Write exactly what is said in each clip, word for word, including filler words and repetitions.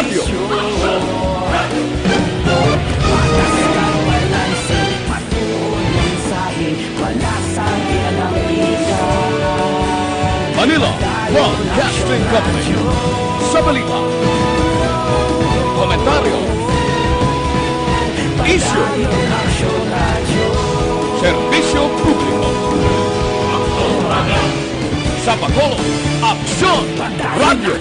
Manila Broadcasting Company. Sa balita, komentaryo, isyu, serbisyo publiko. Sa Bacolod, Aksyon Radyo.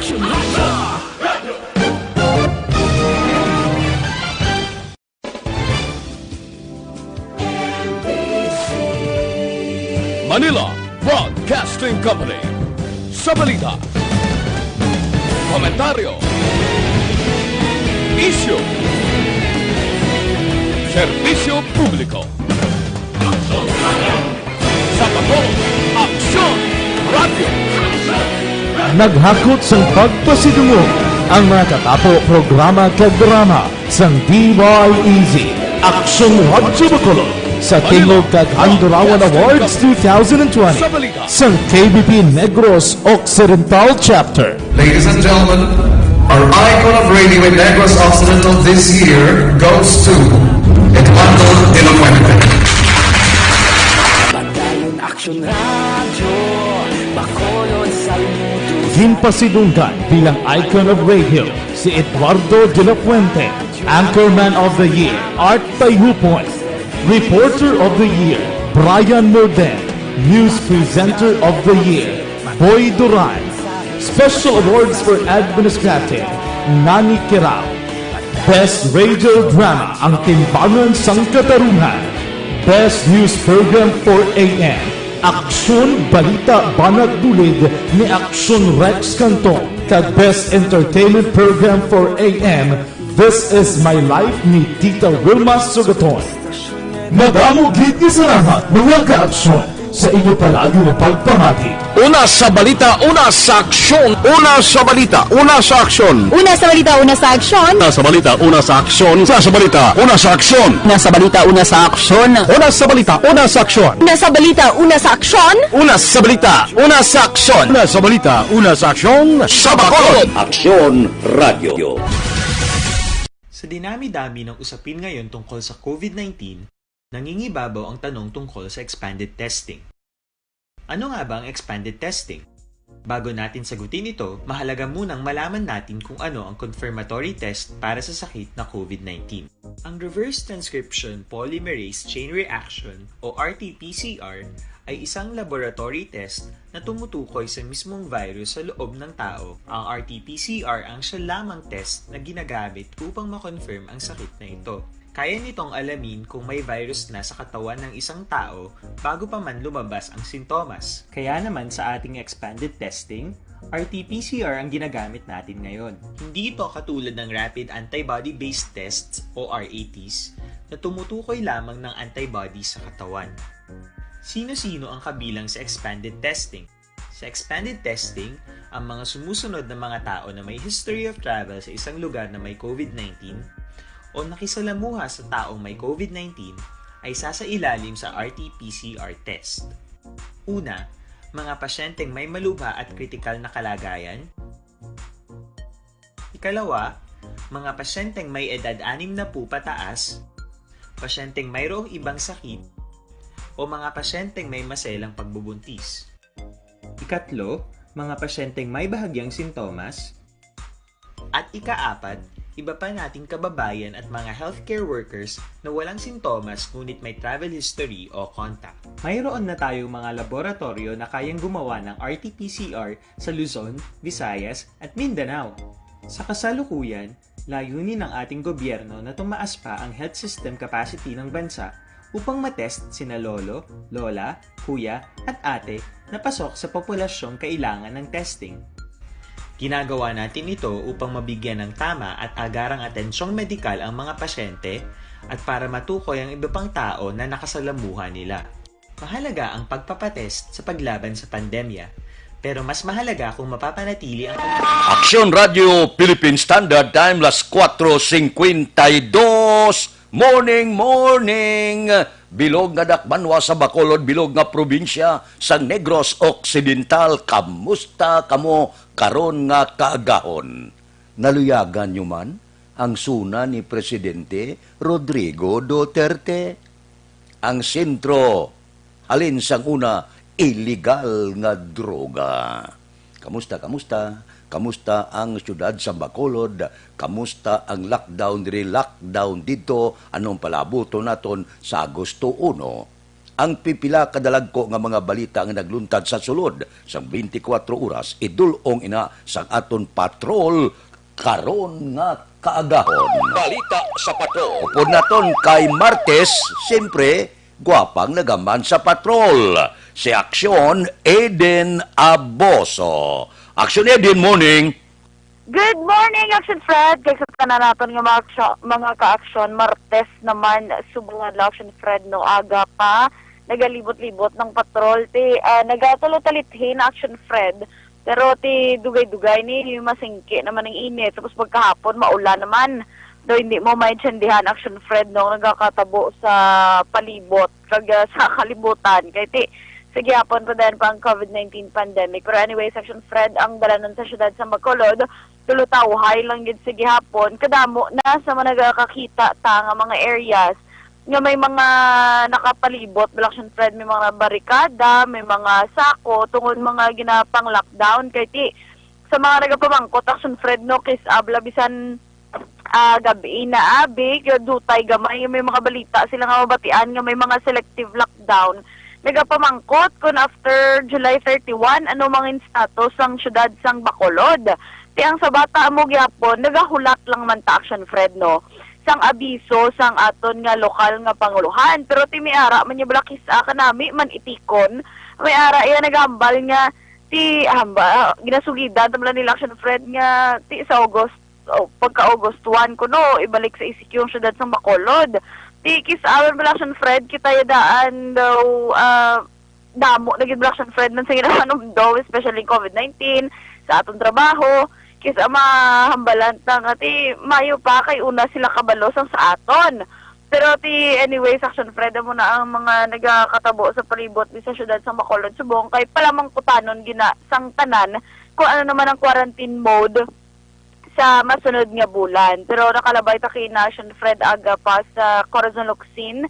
Manila Broadcasting Company. Sa balita, komentaryo, isyu, serbisyo publiko. Sa Bacolod, Aksyon Radyo. Naghakot sang pagpasidungog ang mga katapo, programa kag drama sang D Y E Z, Aksyon Radyo Bacolod, sa Tingog kag Handurawan Awards two thousand twenty, sang K B P Negros Occidental Chapter. Ladies and gentlemen, our icon of radio in Negros Occidental this year goes to Eduardo de la Fuente. Padayon Aksyon Radyo, Bacolod, Salmuto. Ginpasidunggan bilang icon of radio si Eduardo de la Fuente, Anchorman of the Year, Art Tayhupon, Reporter of the Year, Brian Morden, News Presenter of the Year, Boy Duran. Special Awards for Administrative, Nani Kirao. Best Radio Drama, Ang Timbangan sang Katarungan. Best News Program for A M, Aksyon Balita Banat Bulig ni Aksyon Rex Cantong, kag Best Entertainment Program for A M, This Is My Life ni Tita Wilma Sugaton. Madamo gid nga salamat, mga ka-aksyon, sa inyo palagi nga pagpamati. Una sa balita, una sa aksyon. Una sa balita, una sa aksyon. Una sa balita, una sa aksyon. Una sa balita, una sa aksyon. Una sa balita, una sa aksyon. Una sa balita, una sa aksyon. Una sa balita, una sa aksyon. Una sa balita, una sa aksyon. Una sa balita, una sa aksyon. Una sa balita, una sa aksyon. Sa Bacolod. Aksyon Radyo. Sa dinami-dami ng usapin ngayon tungkol sa COVID nineteen, nangingibabaw ang tanong tungkol sa expanded testing. Ano nga ba ang expanded testing? Bago natin sagutin ito, mahalaga munang malaman natin kung ano ang confirmatory test para sa sakit na COVID nineteen. Ang reverse transcription polymerase chain reaction o R T P C R ay isang laboratory test na tumutukoy sa mismong virus sa loob ng tao. Ang R T P C R ang siya lamang test na ginagamit upang ma-confirm ang sakit na ito. Kaya nitong alamin kung may virus na sa katawan ng isang tao bago pa man lumabas ang sintomas. Kaya naman sa ating expanded testing, R T P C R ang ginagamit natin ngayon. Hindi ito katulad ng rapid antibody-based tests o R A Ts na tumutukoy lamang ng antibody sa katawan. Sino-sino ang kabilang sa expanded testing? Sa expanded testing, ang mga sumusunod na mga tao na may history of travel sa isang lugar na may COVID nineteen o nakisalamuha sa taong may COVID nineteen ay sasailalim sa R T P C R test. Una, mga pasyenteng may malubha at kritikal na kalagayan. Ikalawa, mga pasyenteng may edad anim na po pataas, pasyenteng mayroong ibang sakit, o mga pasyenteng may maselang pagbubuntis. Ikatlo, mga pasyenteng may bahagyang sintomas. At ikaapat, iba pa nating kababayan at mga healthcare workers na walang sintomas ngunit may travel history o contact. Mayroon na tayong mga laboratoryo na kayang gumawa ng R T P C R sa Luzon, Visayas, at Mindanao. Sa kasalukuyan, layunin ng ating gobyerno na tumaas pa ang health system capacity ng bansa upang matest sina lolo, lola, kuya, at ate na pasok sa populasyong kailangan ng testing. Ginagawa natin ito upang mabigyan ng tama at agarang atensyong medikal ang mga pasyente at para matukoy ang iba pang tao na nakasalamuha nila. Mahalaga ang pagpapatest sa paglaban sa pandemya, pero mas mahalaga kung mapapanatili ang Aksyon Radyo Philippine Standard Time, las cuatro cincuenta y dos. Morning, morning! Bilog nga dakbanwa sa Bacolod, bilog nga probinsya sa Negros Occidental, kamusta kamo karon nga kaagahon? Naluyagan nyo man ang suna ni Presidente Rodrigo Duterte, ang sentro halin sang una iligal nga droga. Kamusta, kamusta? Kamusta ang siyudad sa Bacolod? Kamusta ang lockdown diri, lockdown dito? Anong palabuton naton sa Agosto uno? Ang pipila ka dalagko nga mga balita nga nagluntad sa sulod sang twenty-four oras, idul-ong ina sang aton patrol karon nga kaagahon. Balita sa patrol. Upod naton kay Martes, siyempre, gwapang nagaman sa patrol, si Aksyon Eden Aboso. Aksyon Eden, morning. Good morning, Action Fred. Kay sa tanan naton nga mga aksyo-, mga ka-aksyon, Martes naman, subong adlaw, Action Fred, no, aga pa, nagalibot-libot ng patrol. Ti, ah, nagatulo-talithi na, Action Fred. Pero ti dugay-dugay ni masingki naman ang init. Tapos pagkahapon, maulan naman. Daw hindi mo maintindihan, Action Fred, no, nagakatabo sa palibot kag, ah, sa kalibutan. Kay ti, sa gihapon pa din pa ang covid nineteen pandemic. Pero anyways, Action Fred, ang dalanon sa siyudad sa Bacolod, tulo tawhay lang gid sa gihapon. Kadamo na sa mga nagakakita ta nga mga areas nga may mga nakapalibot, bala, Action Fred, may mga barikada, may mga sako, tungod mga ginapang lockdown. Kay ti, sa mga nagapamangkot, Action Fred, no, kis abla bisan, ah, gabi na, abi, dutay gamay, may mga balita sila nga mabatian nga may mga selective lockdown. Nagapamangkot kung after July thirty-one, ano mang status ang siyudad sang Bacolod. Ti ang sa bata mo gyapon, nagahulat lang man ta, Action Fred, no, sang abiso sang aton nga lokal nga panguluhan. Pero ti may ara man niya bala kis-a kanami man itikon, may ara iya nagambal nga ti hamba, ginasugidan ta bala nila, Action Fred, nga ti sa August, o pagka August one kuno, ibalik sa E C Q ang siyudad sang Bacolod. Ti kis-a man bala, Action Fred, kita ya daan daw, ah, damo na gid bala, Action Fred, man sa ginapanumdom, especially covid nineteen, sa aton trabaho. Kis-a mahambalan ta nga ti mayo pa kay una sila kabalo sang sa aton. Pero ti, anyways, Action Fred, amo na ang mga nagakatabo sa palibot di sa siyudad sang Bacolod subong kay palamangkutanon gina sang tanan kung ano naman ang quarantine mode sa masunod nga bulan. Pero nakalabay ta kay Action Fred, aga pa sa Corazon Locsin.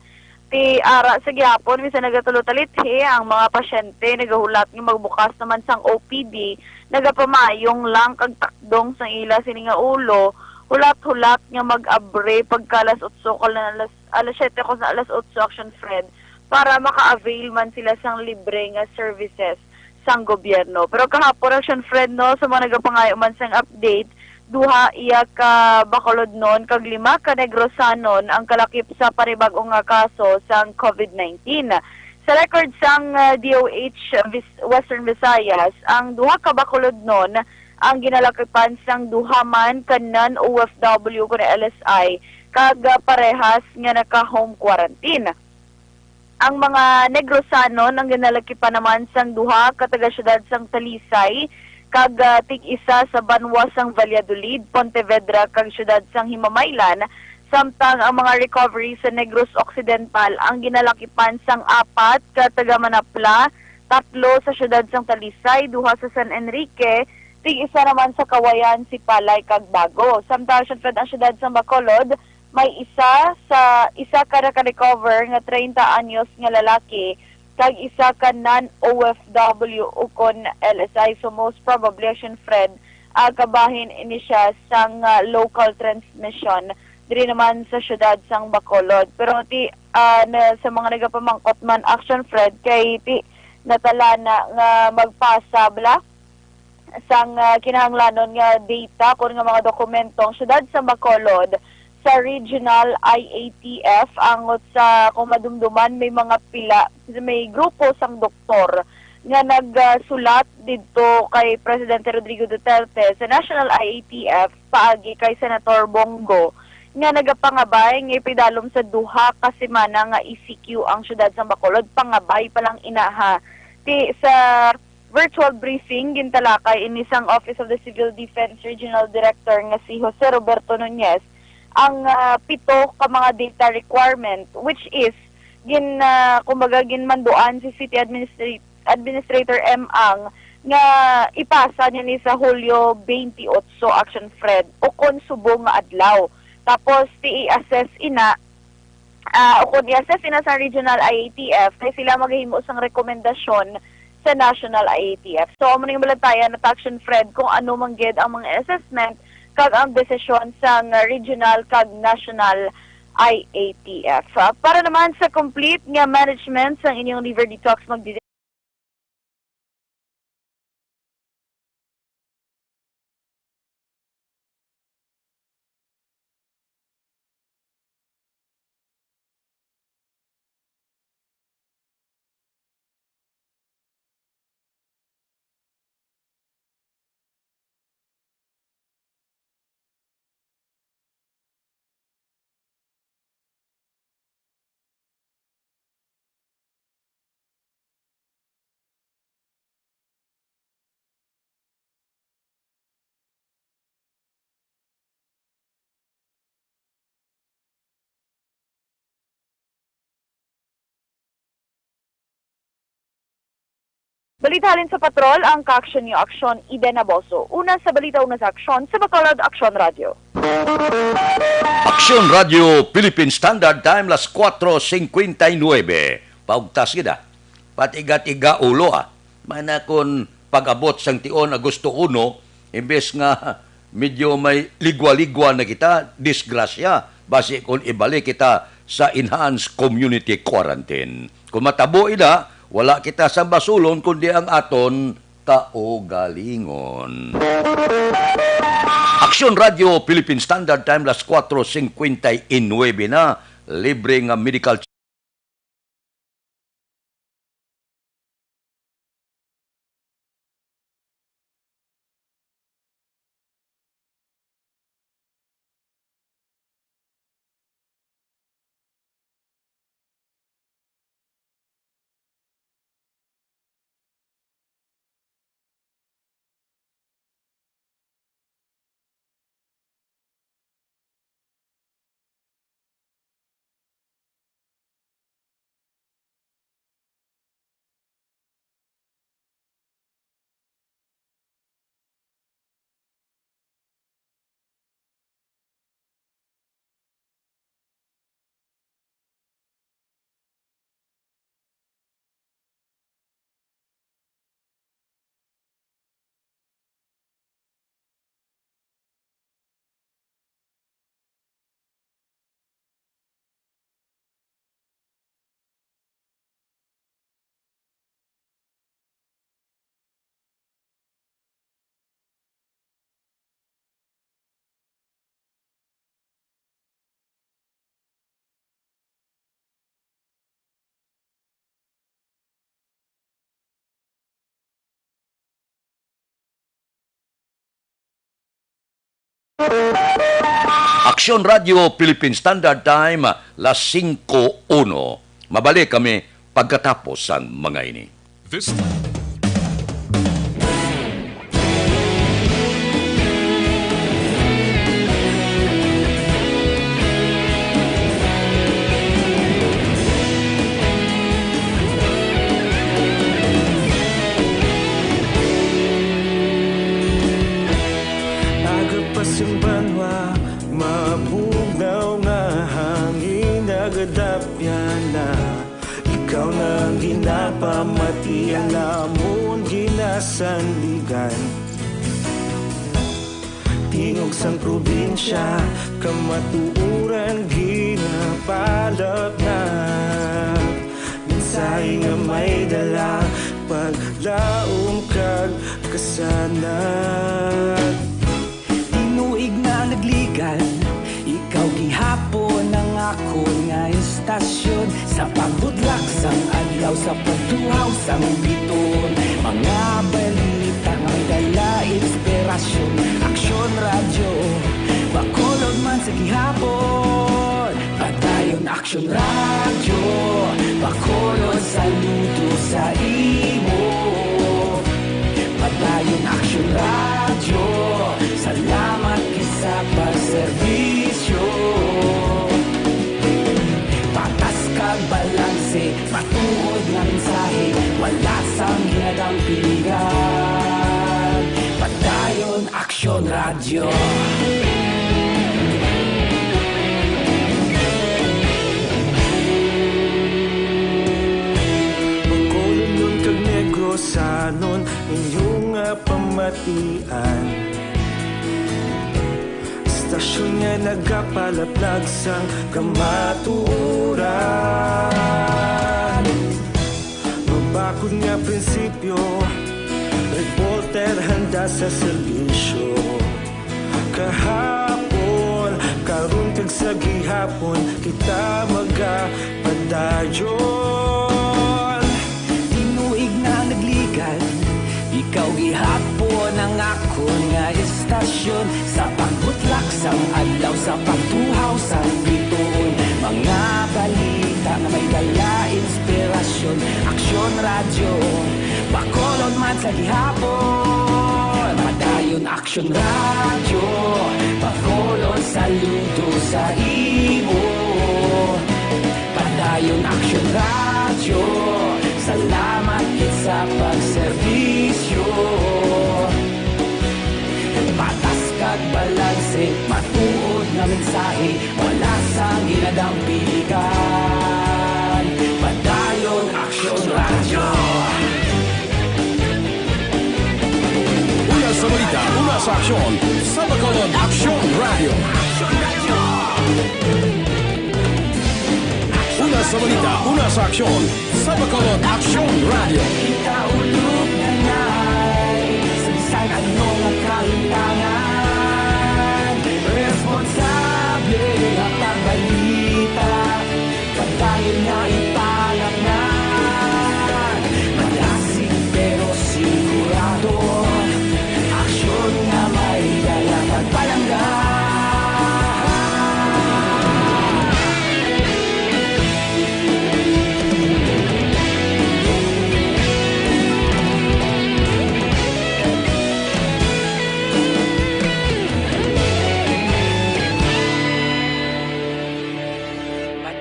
Ti ara sa gihapon, bisan nagatulo-talithi ang mga pasyente, nagahulat nga magbukas naman sang O P D, nagapamayong lang kag takdong sang ila sini nga ulo, hulat-hulat nga mag-abri pagka alas otso kag alas, alas siyete kag alas otso, Action Fred, para maka-avail man sila sang libre nga services sang gobyerno. Pero kahapon, Action Fred, no, sa mga nagapangayo man sang update, duha iya ka Bacolodnon kag lima ka Negrosanon ang kalakip sa panibag-o nga kaso sang covid nineteen. Sa record sang, ah, D O H Vis-, Western Visayas, ang duha ka Bacolodnon ang ginalakipan sang duha man ka non-O F W kuno L S I kag, ah, parehas nga naka-home quarantine. Ang mga Negrosanon ang ginalakipan naman sang duha ka taga-siyudad sang Talisay kag, ah, tig-isa sa banwa sang Valladolid, Pontevedra kag siyudad sang Himamaylan, samtang ang mga recovery sa Negros Occidental ang ginalakipan sang apat ka taga-Manapla, tatlo sa siyudad sang Talisay, duha sa San Enrique, tig-isa naman sa Cauayan, Sipalay kag Bago. Samtang, Action Fred, ang siyudad sang Bacolod, may isa sa, isa ka naka-recover nga treinta anyos nga lalaki kag isa ka non-O F W ukon L S I. So, most probably, Action Fred, ah, kabahin ini siya sang, ah, local transmission diri naman sa siyudad sang Bacolod. Pero ti, ah, na, sa mga nagapamangkot man, Action Fred, kay ti natala na nga magpasa bala sang, ah, kinahanglanon nga data kon nga mga dokumento ang siyudad sa Bacolod sa Regional I A T F, angot sa, kung madumduman, may mga pila, may grupo sang doktor nga nagsulat didto kay Presidente Rodrigo Duterte sa National I A T F paagi kay Senator Bong Go, nga nagapangabay nga ipidalom sa duha ka semana nga E C Q ang siyudad sa Bacolod. Pangabay pa lang ina, ha. Ti, sa virtual briefing, gintalakay ini sang Office of the Civil Defense Regional Director nga si Jose Roberto Nunez ang, ah, pito ka mga data requirement, which is gin, ah, kumbaga, ginmanduan si City Administra-, Administrator M Ang nga ipasa niya ni sa Hulyo twenty-eight, Action Fred, o kon subong nga adlaw. Tapos, ti i-assess ina, ah, o kon i-assess ina sa regional I A T F, kay sila maghimo sang rekomendasyon sa national I A T F. So, amo ning malantayan na ta, Action Fred, kung ano man gid ang mga assessment kag ang desisyon sang regional kag national I A T F. Ah, para naman sa complete nga management sang inyong liver detox, magdi- Balita halin sa patrol, ang kaaksyon niyo aksyon, Eden Naboso. Una sa balita, una sa aksyon, sa Bacolod, Aksyon Radyo. Aksyon Radyo, Philippine Standard Time, las cuatro cincuenta y nueve. Paugtas gid, ah. Patiga-tiga ulo, ah. Mana kon pag-abot sang tion, Agosto uno, imbes nga medyo may ligwa-ligwa na kita, disgrasya, basi kon ibalik kita sa enhanced community quarantine. Kung matabo ina, wala kita sang basulon kundi ang aton kaugalingon. Aksyon Radyo Philippine Standard Time, las cuatro cincuenta y nueve na, libre nga medical Aksyon Radyo Philippine Standard Time, las singko uno. Mabalik kami pagkatapos sang mga ini. This Aga pa sang banwa, mabugnaw nga hangin nagadapyan na. Ikaw na ang ginapamati, ang amon ginasandigan. Tingog sang probinsya, kamatuoran ginapalapnat. Mensahe nga may dala, paglaom kag kasanag. Tinuig na nagligan, ikaw gihapon ang akon nga istasyon. Sa pagbudlak sang adlaw, sa pagtuhaw sang biton, mga balita nga may dala inspirasyon. Aksyon Radyo, Bacolod man sa gihapon. Padayon Aksyon Radyo, Bacolod, saludo sa imo. Padayon Aksyon Radyo, salamat gid sa pagserbisyo. Patas kag balanse, matuod nga mensahe, wala sang ginadampingan. Radyo. Bacolod kag Negrosanon, inyo nga pamatian. Istasyon nga nagapalaplag sang kamatuoran. Mabakod nga prinsipyo, reporter handa sa serbisyo. Kahapon, karon kag sa gihapon, kita magapadayon. Tinuig na nagligad, ikaw gihapon ang akon nga istasyon. Sa pagbutlak sang adlaw, sa pagtuhaw sang bituon, mga balita nga may dala inspirasyon. Aksyon Radyo, Bacolod man sa gihapon. Padayon Aksyon Radyo, Bacolod saludo sa imo. Padayon Aksyon Radyo, salamat gid sa pagserbisyo. Patas kag balanse, matuod nga mensahe, wala sang ginadampigan. Padayon Aksyon Radyo. Una sa balita, una sa aksyon, sa Bacolod Aksyon Radyo. Una sa balita, una sa aksyon, sa Bacolod Aksyon Radyo. Kita ulog na nay, sa bisan ano nga kahintangan, responsable nga pagbalita, padayon nga ipangatnan. Madasig pero sigurado, aksyon nga may dala kag palangga.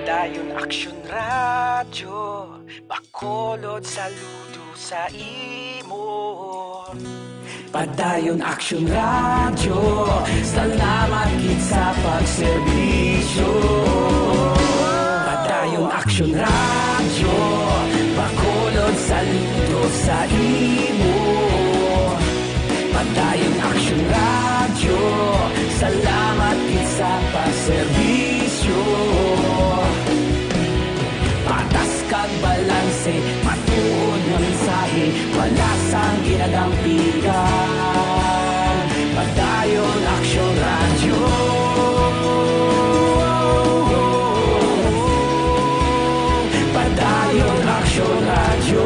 Padayon Aksyon Radyo, Bacolod saludo sa imo. Padayon Aksyon Radyo, salamat gid sa pagserbisyo. Padayon Aksyon Radyo, Bacolod saludo sa imo. Padayon Aksyon Radyo, salamat gid sa pagserbisyo. Patas kag balanse, matuod nga mensahe, wala sang ginadampigan. Padayon Aksyon Radyo. Padayon Aksyon Radyo.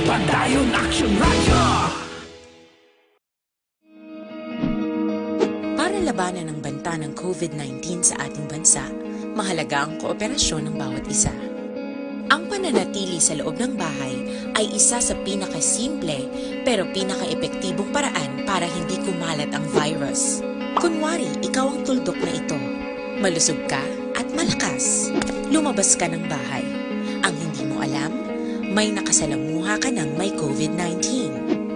Padayon Aksyon Radyo. Para labanan ang banta ng COVID nineteen sa ating bansa, mahalaga ang kooperasyon ng bawat isa. Ang pananatili sa loob ng bahay ay isa sa pinakasimple pero pinakaepektibong paraan para hindi kumalat ang virus. Kunwari, ikaw ang tuldok na ito. Malusog ka at malakas. Lumabas ka ng bahay. Ang hindi mo alam, may nakasalamuha ka ng may COVID nineteen.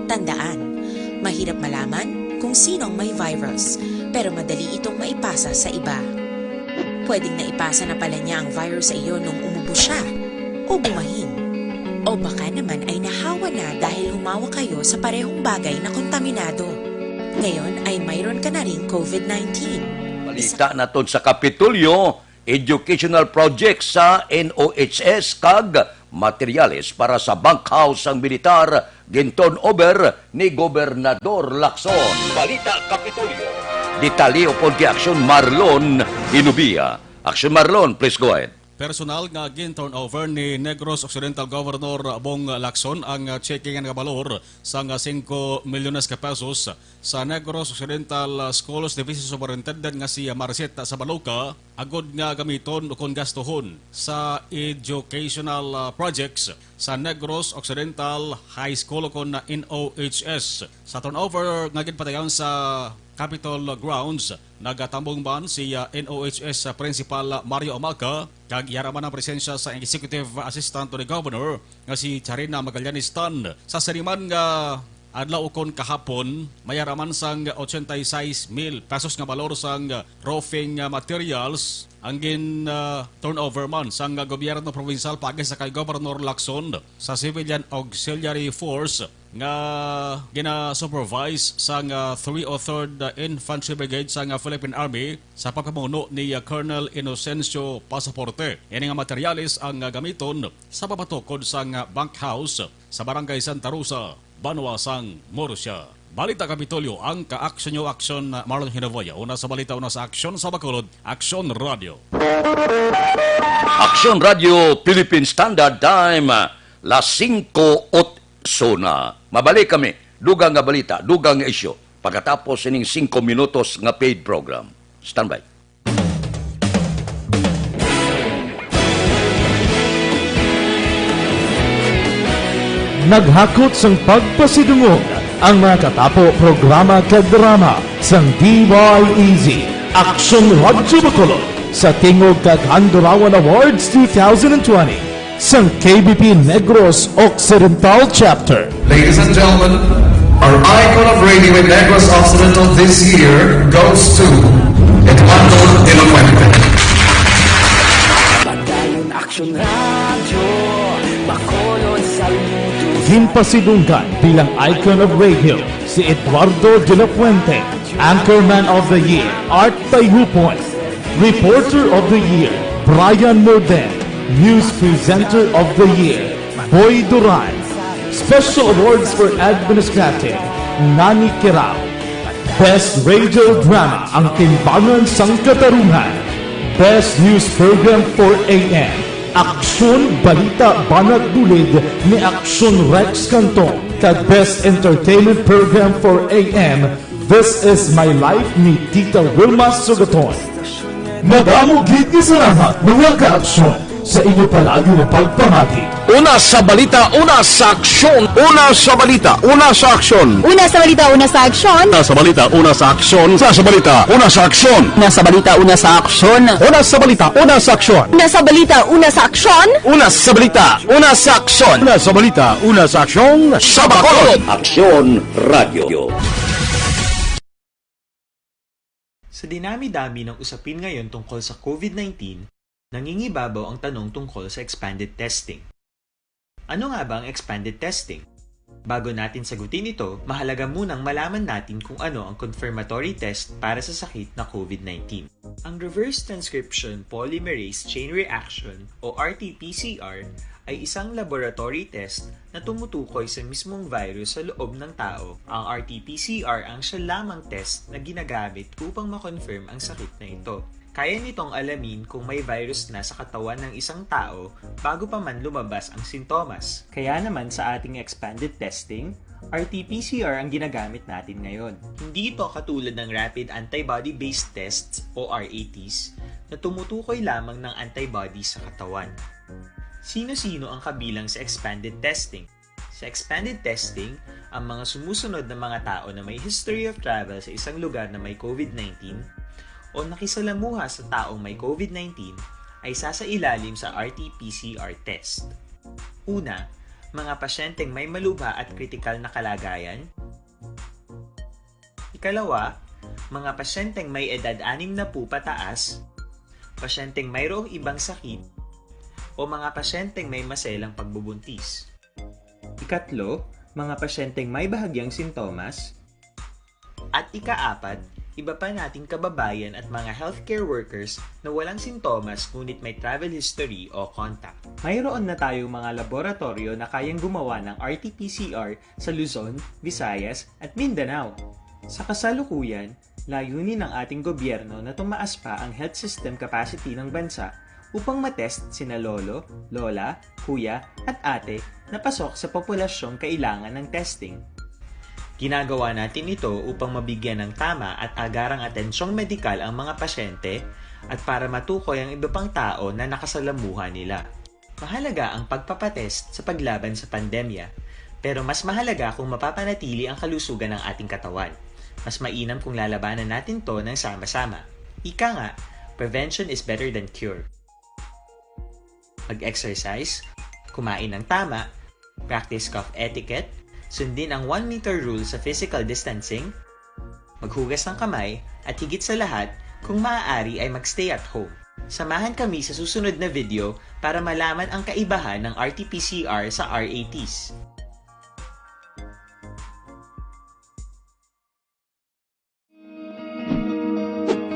Tandaan, mahirap malaman kung sino ang may virus, pero madali itong maipasa sa iba. Pwedeng naipasa na pala niya ang virus sa iyo nung umubo siya o bumahin. O baka naman ay nahawa na dahil humawa kayo sa parehong bagay na kontaminado. Ngayon ay mayroon ka na ring COVID nineteen. Balita naton sa Kapitolyo, educational project sa N O H S kag materyales para sa bunkhouse sang militar, ginturn over ni Gobernador Lacson. Balita Kapitolyo. Detalye upod kay Aksyon Marlon Inubia. Aksyon Marlon, please go ahead. Personal nga gin-turnover ni Negros Occidental Governor Bong Lacson ang checking nga balor sang singko milyones ka pesos sa Negros Occidental Schools Division Superintendent nga si Maricet Sabaloca agod nga gamiton ukon gastuhon sa educational, ah, projects sa Negros Occidental High School ukon na N O H S. Sa turnover nga ginpatayon sa Capitol grounds, nagatambong man si, ah, N O H S Principal Mario Amaca, kag yara man ang presensya sa Executive Assistant to the Governor nga si Charina Magallanes Tan. Sa siniman nga adlaw ukon kahapon, may yara man sang ochenta y seis mil pesos nga balor sang roofing, ah, materials ang gin, ah, turnover man sang gobyerno provincial paagi sa kay Governor Lacson sa Civilian Auxiliary Force nga gina-supervise sang, ah, three oh third Infantry Brigade sang, ah, Philippine Army sa pagpamuno ni, ah, Colonel Inocencio Pasaporte. Ini nga materyales ang, ah, gamiton sa pamatukod sang, ah, bunkhouse sa Barangay Santa Rosa, banwa sang Murcia. Balita Kapitolyo, ang kaaksyon nyo aksyon, Marlon Hinovoya. Una sa balita, una sa aksyon sa Bacolod, Aksyon Radio. Aksyon Radio, Philippine Standard Time, las singko ocho na. Mabalik kami. Dugang nga balita, dugang nga isyu. Pagkatapos sining singko minutos nga paid program. Standby. Naghakot sang pagpasidungog ang mga katapo programa kag drama sang D Y E Z, Aksyon Radyo Bacolod, sa Tingog kag Handurawan Awards two thousand twenty sang K B P Negros Occidental Chapter. Ladies and gentlemen, our icon of radio in Negros Occidental this year goes to Eduardo de la Fuente. Padayon Aksyon Radyo Bacolod, saludo. Ginpasidunggan bilang icon of radio si Eduardo de la Fuente, Anchorman of the Year, Art Tayhupon, Reporter of the Year, Brian Morden, News Presenter of the Year, Boy Duran, Special Awards for Administrative, Nani Kirao. Best Radio Drama, Ang Timbangan sang Katarungan. Best News Program for A M, Aksyon Balita Banat Dulid ni Aksyon Rex Cantong, kag Best Entertainment Program for A M, This Is My Life ni Tita Wilma Sugaton. Madamo gid nga salamat, mga kaaksyon, sa inyo palagi nga pagpamati. Una sa balita, una sa aksyon. Una sa balita, una sa aksyon. Una sa balita, una sa aksyon. Una sa balita, una sa aksyon. Una sa balita, una sa aksyon. Una sa balita, una sa aksyon. Una sa balita, una sa aksyon. Una sa balita, una sa aksyon. Una sa balita, una sa aksyon. Una sa balita, una sa aksyon. Sa Bacolod. Aksyon Radio. Sa dinami-dami ng usapin ngayon tungkol sa COVID nineteen, nangingibabaw ang tanong tungkol sa expanded testing. Ano nga ba ang expanded testing? Bago natin sagutin ito, mahalaga munang malaman natin kung ano ang confirmatory test para sa sakit na COVID nineteen. Ang reverse transcription polymerase chain reaction o R T P C R ay isang laboratory test na tumutukoy sa mismong virus sa loob ng tao. Ang R T P C R ang siya lamang test na ginagamit upang ma-confirm ang sakit na ito. Kaya nitong alamin kung may virus na sa katawan ng isang tao bago pa man lumabas ang sintomas. Kaya naman sa ating expanded testing, R T P C R ang ginagamit natin ngayon. Hindi ito katulad ng rapid antibody-based tests o R A Ts na tumutukoy lamang ng antibody sa katawan. Sino-sino ang kabilang sa expanded testing? Sa expanded testing, ang mga sumusunod na mga tao na may history of travel sa isang lugar na may COVID nineteen o nakisalamuha sa taong may COVID nineteen ay sasailalim sa R T P C R test. Una, mga pasyenteng may malubha at kritikal na kalagayan. Ikalawa, mga pasyenteng may edad anim na po pataas, pasyenteng mayroong ibang sakit, o mga pasyenteng may maselang pagbubuntis. Ikatlo, mga pasyenteng may bahagyang sintomas. At ikaapat, iba pa nating kababayan at mga healthcare workers na walang sintomas ngunit may travel history o contact. Mayroon na tayong mga laboratoryo na kayang gumawa ng R T P C R sa Luzon, Visayas, at Mindanao. Sa kasalukuyan, layunin ng ating gobyerno na tumaas pa ang health system capacity ng bansa upang matest sina lolo, lola, kuya, at ate na pasok sa populasyong kailangan ng testing. Ginagawa natin ito upang mabigyan ng tama at agarang atensyong medikal ang mga pasyente at para matukoy ang iba pang tao na nakasalamuha nila. Mahalaga ang pagpapatest sa paglaban sa pandemya, pero mas mahalaga kung mapapanatili ang kalusugan ng ating katawan. Mas mainam kung lalabanan natin 'to ng sama-sama. Ika nga, "Prevention is better than cure." Mag-exercise, kumain ng tama, practice cough etiquette, sundin ang one meter rule sa physical distancing, maghugas ng kamay, at higit sa lahat, kung maaari ay mag-stay at home. Samahan kami sa susunod na video para malaman ang kaibahan ng R T P C R sa R A Ts.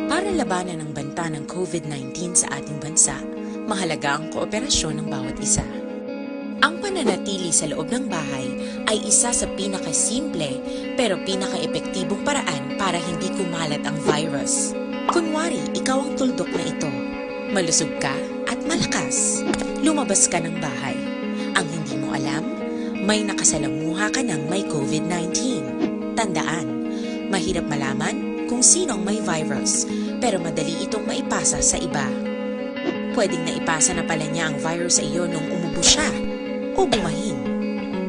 Para labanan ang banta ng COVID nineteen sa ating bansa, mahalaga ang kooperasyon ng bawat isa. Ang pananatili sa loob ng bahay ay isa sa pinakasimple pero pinakaepektibong paraan para hindi kumalat ang virus. Kunwari, ikaw ang tuldok na ito. Malusog ka at malakas. Lumabas ka ng bahay. Ang hindi mo alam, may nakasalamuha ka ng may COVID nineteen. Tandaan, mahirap malaman kung sino ang may virus, pero madali itong maipasa sa iba. Pwedeng naipasa na pala niya ang virus sa iyo nung umubo siya, o bumahin.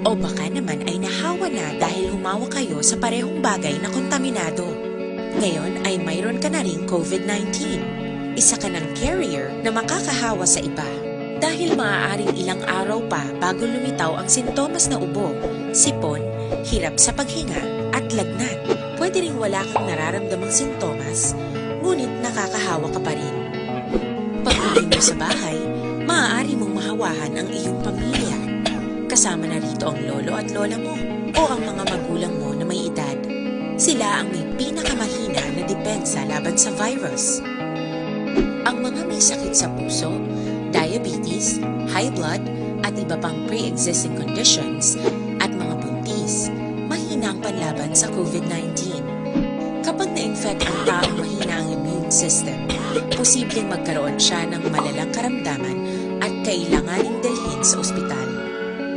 O baka naman ay nahawa na dahil humawak kayo sa parehong bagay na kontaminado. Ngayon ay mayroon ka na ring COVID nineteen. Isa ka ng carrier na makakahawa sa iba. Dahil maaaring ilang araw pa bago lumitaw ang sintomas na ubo, sipon, hirap sa paghinga, at lagnat. Pwede ring wala kang nararamdamang sintomas, ngunit nakakahawa ka pa rin. Pag-uwi mo sa bahay, maaari mong mahawahan ang iyong pamilya. Kasama na rito ang lolo at lola mo o ang mga magulang mo na may edad. Sila ang may pinakamahina na depensa laban sa virus. Ang mga may sakit sa puso, diabetes, high blood, at iba pang pre-existing conditions, at mga buntis, mahina ang panlaban sa COVID nineteen. Kapag na-infect ang taong mahina ang immune system, posibleng magkaroon siya ng malalang karamdaman at kailanganing dalhin sa ospital.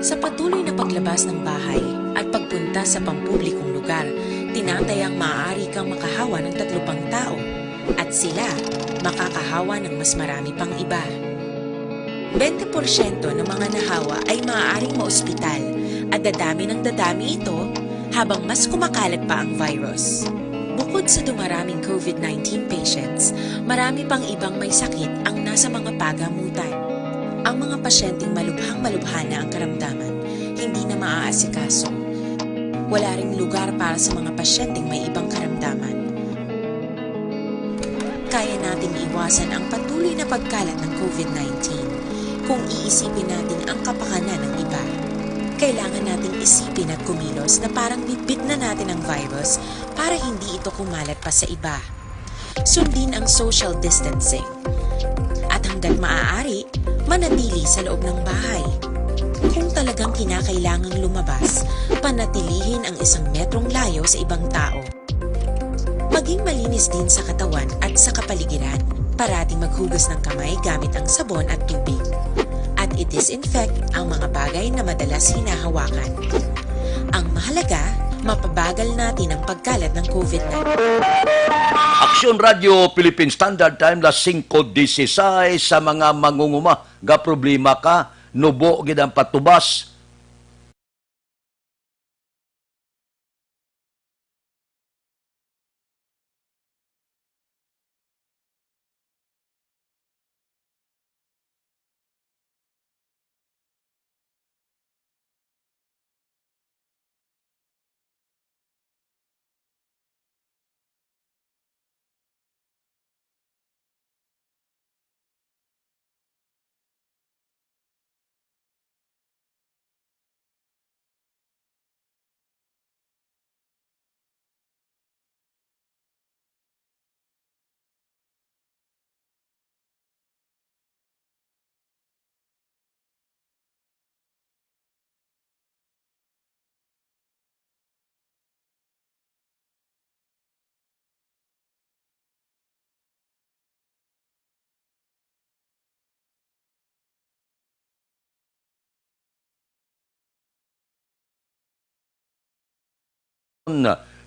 Sa patuloy na paglabas ng bahay at pagpunta sa pampublikong lugar, tinatayang maaari kang makahawa ng tatlo pang tao at sila makakahawa ng mas marami pang iba. Bente porsyento ng mga nahawa ay maaaring maospital at dadami ng dadami ito habang mas kumakalat pa ang virus. Bukod sa dumaraming COVID nineteen patients, marami pang ibang may sakit ang nasa mga pagamutan. Ang mga pasyenteng malubhang malubha na ang karamdaman, hindi na maaasikaso. Wala ring lugar para sa mga pasyenteng may ibang karamdaman. Kaya nating iwasan ang patuloy na pagkalat ng COVID nineteen kung iisipin natin ang kapakanan ng iba. Kailangan nating isipin at kumilos na parang bitbit na natin ang virus para hindi ito kumalat pa sa iba. Sundin ang social distancing. At hanggat maaari, manatili sa loob ng bahay. Kung talagang kinakailangang lumabas, panatilihin ang isang metrong layo sa ibang tao. Maging malinis din sa katawan at sa kapaligiran. Parating maghugas ng kamay gamit ang sabon at tubig. At i-disinfect ang mga bagay na madalas hinahawakan. Ang mahalaga, mapabagal natin ang pagkalat ng COVID nineteen. Aksyon Radyo Philippine Standard Time, las singko dieciséis. Sa mga mangunguma nga problema ka, nubo gid ang patubas.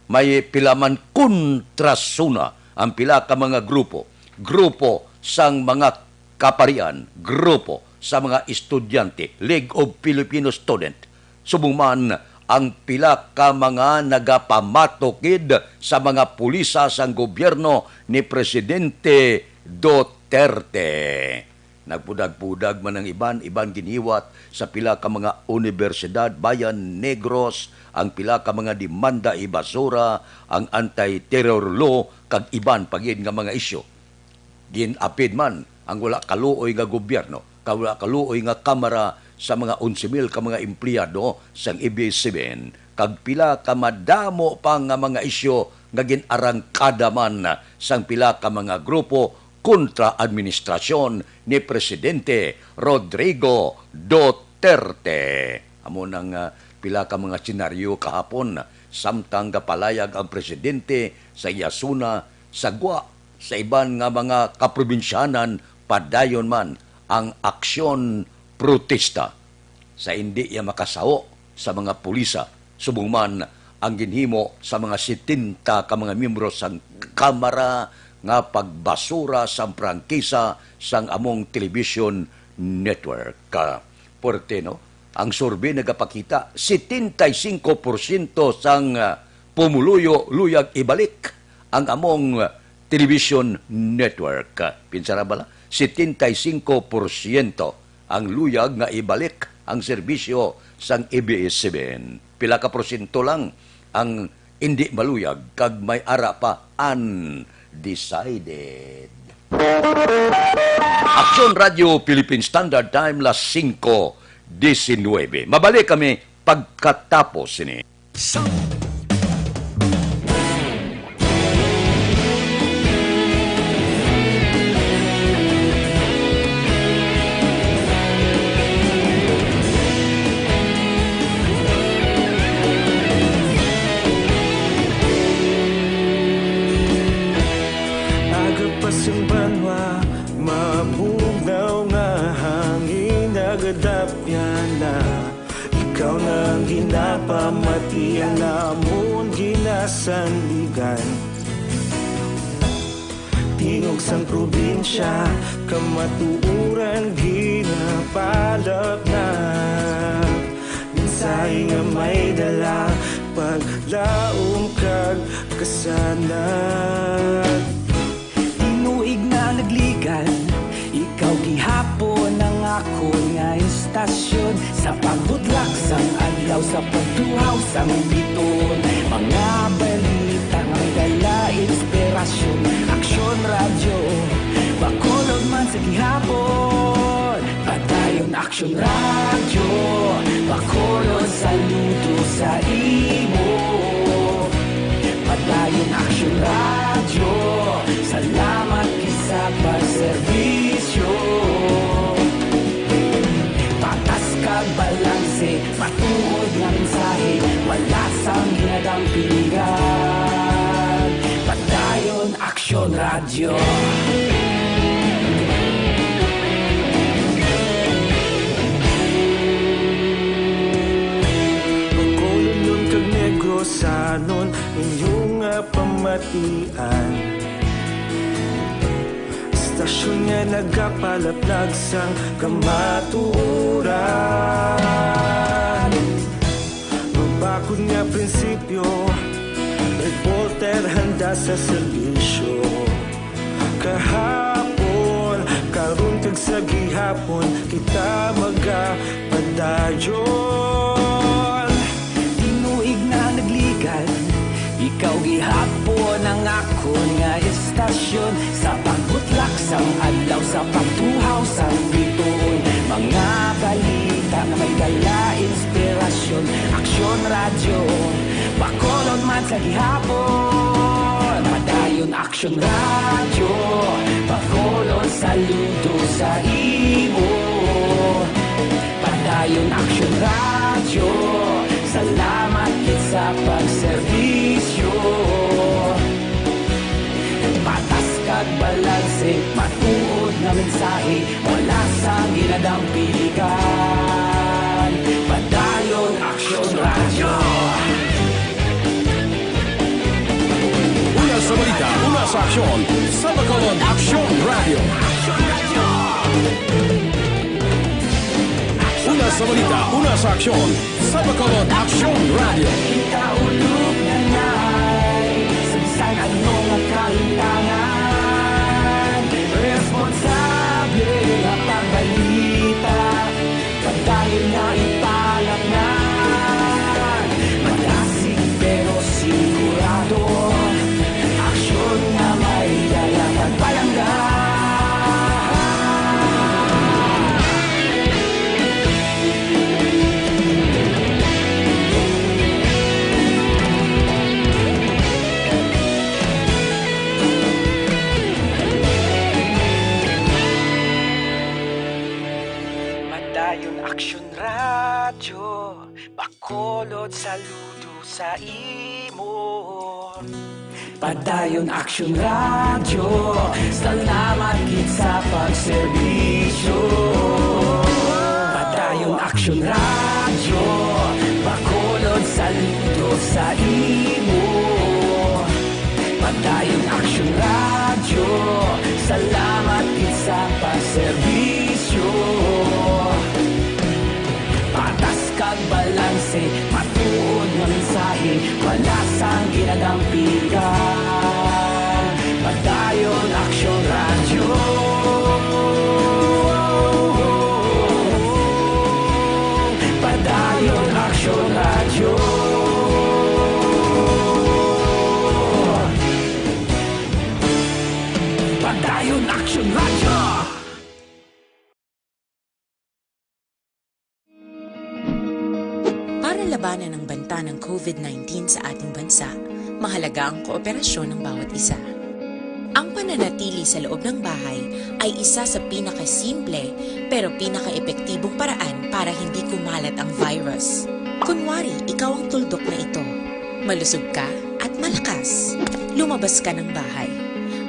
May pila man kontrasuna ang pila ka mga grupo. grupo sang mga kaparian, grupo sa mga estudyante, League of Filipino Student, subong man ang pila ka mga nagapamatukid sa mga pulisa sang gobyerno ni Presidente Duterte. Nagpudag-pudag man ang iban, iban ginhiwat sa pila ka mga unibersidad, Bayan Negros, ang pila ka mga demanda, ibasura ang anti-terror law, kag iban pa gid nga mga isyu. Gin-apid man ang wala kaluoy nga gobyerno, kag wala kaluoy nga kamara sa mga onse mil ka mga empleyado sang A B S C B N, kag pila ka madamo pa nga mga isyu nga gin-arangkada man sang pila ka mga grupo kontra administrasyon ni Presidente Rodrigo Duterte. Amo nang, ah, pila ka mga senaryo kahapon, samtang gapalayag ang presidente sa iya suna sa gwa sa iban nga mga kaprobinsyanan, padayon man ang aksyon protesta sa indi iya makasaho sa mga pulisa, subong man ang ginhimo sa mga setenta ka mga miyembro sang Kamara nga pagbasura sang prangkisa sang among television network. Puwerte, no? Ang survey nagapakita, setenta y cinco porsyento sang, ah, pumuluyo luyag ibalik ang among television network. Pinsara bala, setenta y cinco porsyento ang luyag nga ibalik ang serbisyo sang A B S C B N. Pila ka porsyento lang ang indi maluyag, kag may ara pa undecided. Aksyon Radio Philippine Standard Time, las singko disinuybe. Mabalik kami pagkatapos sini. Aga pa sang banwa, mabugnaw nga hangin nagadapyan na. Ikaw na ang ginapamati, ang amon ginasandigan. Tingog sang probinsya, kamatuoran ginapalapnag. Mensahe nga may dala, paglaom kag kasanag. Tinuig na nagligan, ikaw gihapon ang akon nga estasyon. Sa pagbutlak sang adlaw, sa pagtuhaw sang biton, mga balita nga may dala inspirasyon. Aksyon Radyo, Bacolod man sa gihapon. Padayon Aksyon Radyo, Bacolod, saludo sa imo. Padayon Aksyon Radyo, salamat gid sa pagserbisyo. Patas kag balanse, matuod nga mensahe, wala sang ginadampingan. Padayon Aksyon Radyo. Bacolodnon kag Negrosanon, inyo nga pamatian. Estasyon nga nagapalaplag sang kamatuoran. Mabakod nga prinsipyo, reporter handa sa serbisyo. Kahapon, karon kag sa gihapon, kita magapadayon. Tinuig na nagligan, ikaw gihapon ang akon nga estasyon. Sa pagbutlak sang adlaw, sa pagtuhaw sang bituon, mga balita nga may dala inspirasyon. Aksyon Radyo, Bacolod man sa gihapon. Padayon Aksyon Radyo, Bacolod, saludo sa imo. Padayon Aksyon Radyo, salamat gid sa pagserbisyo. Patas kag balanse, matuod nga mensahe, wala sang ginadampiligan. Padayon Aksyon Radyo. Una sa balita, una sa aksyon, sa Bacolod Aksyon Radio. Una sa balita, una sa aksyon, sa Bacolod Aksyon Radio. Kita ulog na ngay, sa bisan ano nga kahintangan, responsable nga pagbalita. Padayon nga ipalatnan, malasig pero sigurado. Aksyon nga may dala kag palangga. Padayon Aksyon Radyo, Bacolod, saludo sa imo. Padayon Aksyon Radyo, salamat gid sa pagserbisyo. Padayon Aksyon Radyo, Bacolod, saludo sa imo. Padayon Aksyon Radyo, salamat gid sa pagserbisyo. Patas kag balanse, matuod nga mensahe, wala sang ginadampigan. Padayon Aksyon Radyo. Padayon Aksyon Radyo. Padayon Aksyon Radyo. Para labanan ang banta ng COVID nineteen sa ating bansa, mahalaga ang kooperasyon ng bawat isa. Ang pananatili sa loob ng bahay ay isa sa pinakasimple pero pinakaepektibong paraan para hindi kumalat ang virus. Kunwari, ikaw ang tuldok na ito. Malusog ka at malakas. Lumabas ka ng bahay.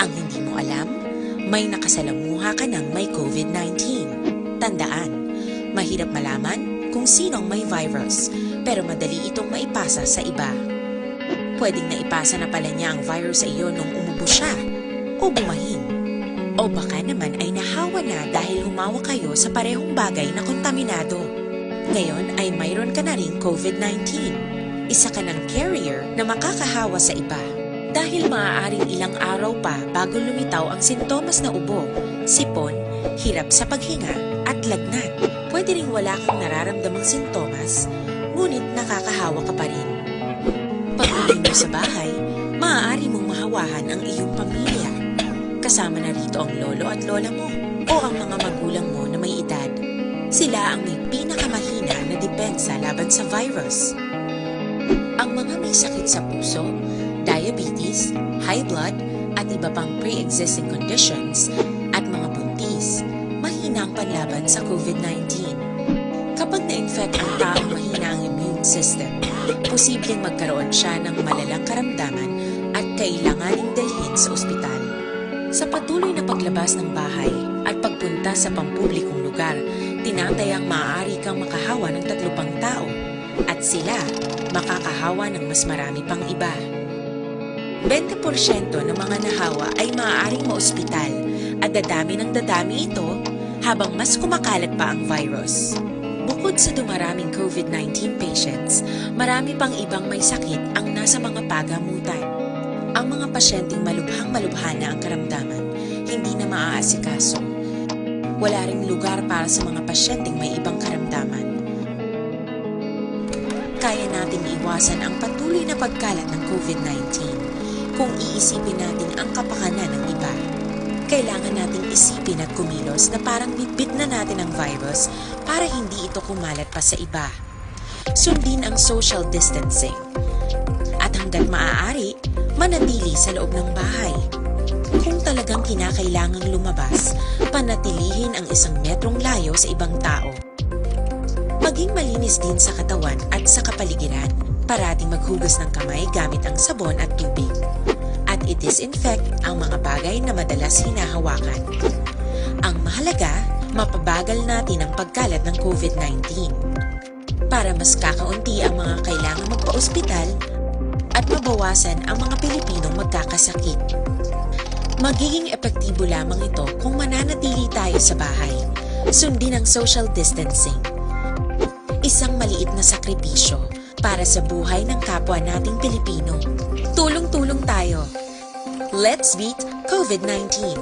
Ang hindi mo alam, may nakasalamuha ka ng may COVID nineteen. Tandaan, mahirap malaman kung sino ang may virus, pero madali itong maipasa sa iba. Pwedeng naipasa na pala niya ang virus sa iyo nung umubo siya o bumahin. O baka naman ay nahawa na dahil humawak kayo sa parehong bagay na kontaminado. Ngayon ay mayroon ka na ring COVID nineteen. Isa ka ng carrier na makakahawa sa iba. Dahil maaaring ilang araw pa bago lumitaw ang sintomas na ubo, sipon, hirap sa paghinga, at lagnat. Pwede ring wala kang nararamdamang sintomas, ngunit nakakahawa ka pa rin. Pag-uwi mo sa bahay, maaari mong mahawahan ang iyong pamilya. Kasama na rito ang lolo at lola mo o ang mga magulang mo na may edad. Sila ang may pinakamahina na depensa laban sa virus. Ang mga may sakit sa puso, diabetes, high blood, at iba pang pre-existing conditions, at mga buntis, mahina ang panlaban sa COVID nineteen. Kapag na-infect ang taong mahina ang immune system, posibleng magkaroon siya ng malalang karamdaman at kailanganing dalhin sa ospital. Sa patuloy na paglabas ng bahay at pagpunta sa pampublikong lugar, tinatayang maaari kang makahawa ng tatlo pang tao at sila makakahawa ng mas marami pang iba. Bente porsyento ng mga nahawa ay maaaring maospital at dadami ng dadami ito habang mas kumakalat pa ang virus. Bukod sa dumaraming COVID nineteen patients, marami pang ibang may sakit ang nasa mga pagamutan. Ang mga pasyenteng malubhang-malubha na ang karamdaman, hindi na maaasikaso. Wala ring lugar para sa mga pasyenteng may ibang karamdaman. Kaya nating iwasan ang patuloy na pagkalat ng COVID nineteen kung iisipin natin ang kapakanan ng iba. Kailangan nating isipin at kumilos na parang bitbit na natin ang virus para hindi ito kumalat pa sa iba. Sundin ang social distancing. At hanggat maaari, manatili sa loob ng bahay. Kung talagang kinakailangang lumabas, panatilihin ang isang metrong layo sa ibang tao. Maging malinis din sa katawan at sa kapaligiran. Parating maghugas ng kamay gamit ang sabon at tubig. At i-disinfect ang mga bagay na madalas hinahawakan. Ang mahalaga, mapabagal natin ang pagkalat ng COVID nineteen. Para mas kakaunti ang mga kailangang magpa-ospital at mabawasan ang mga Pilipinong magkakasakit. Magiging epektibo lamang ito kung mananatili tayo sa bahay. Sundin ang social distancing. Isang maliit na sakripisyo para sa buhay ng kapwa nating Pilipino. Tulong-tulong tayo. Let's beat COVID nineteen.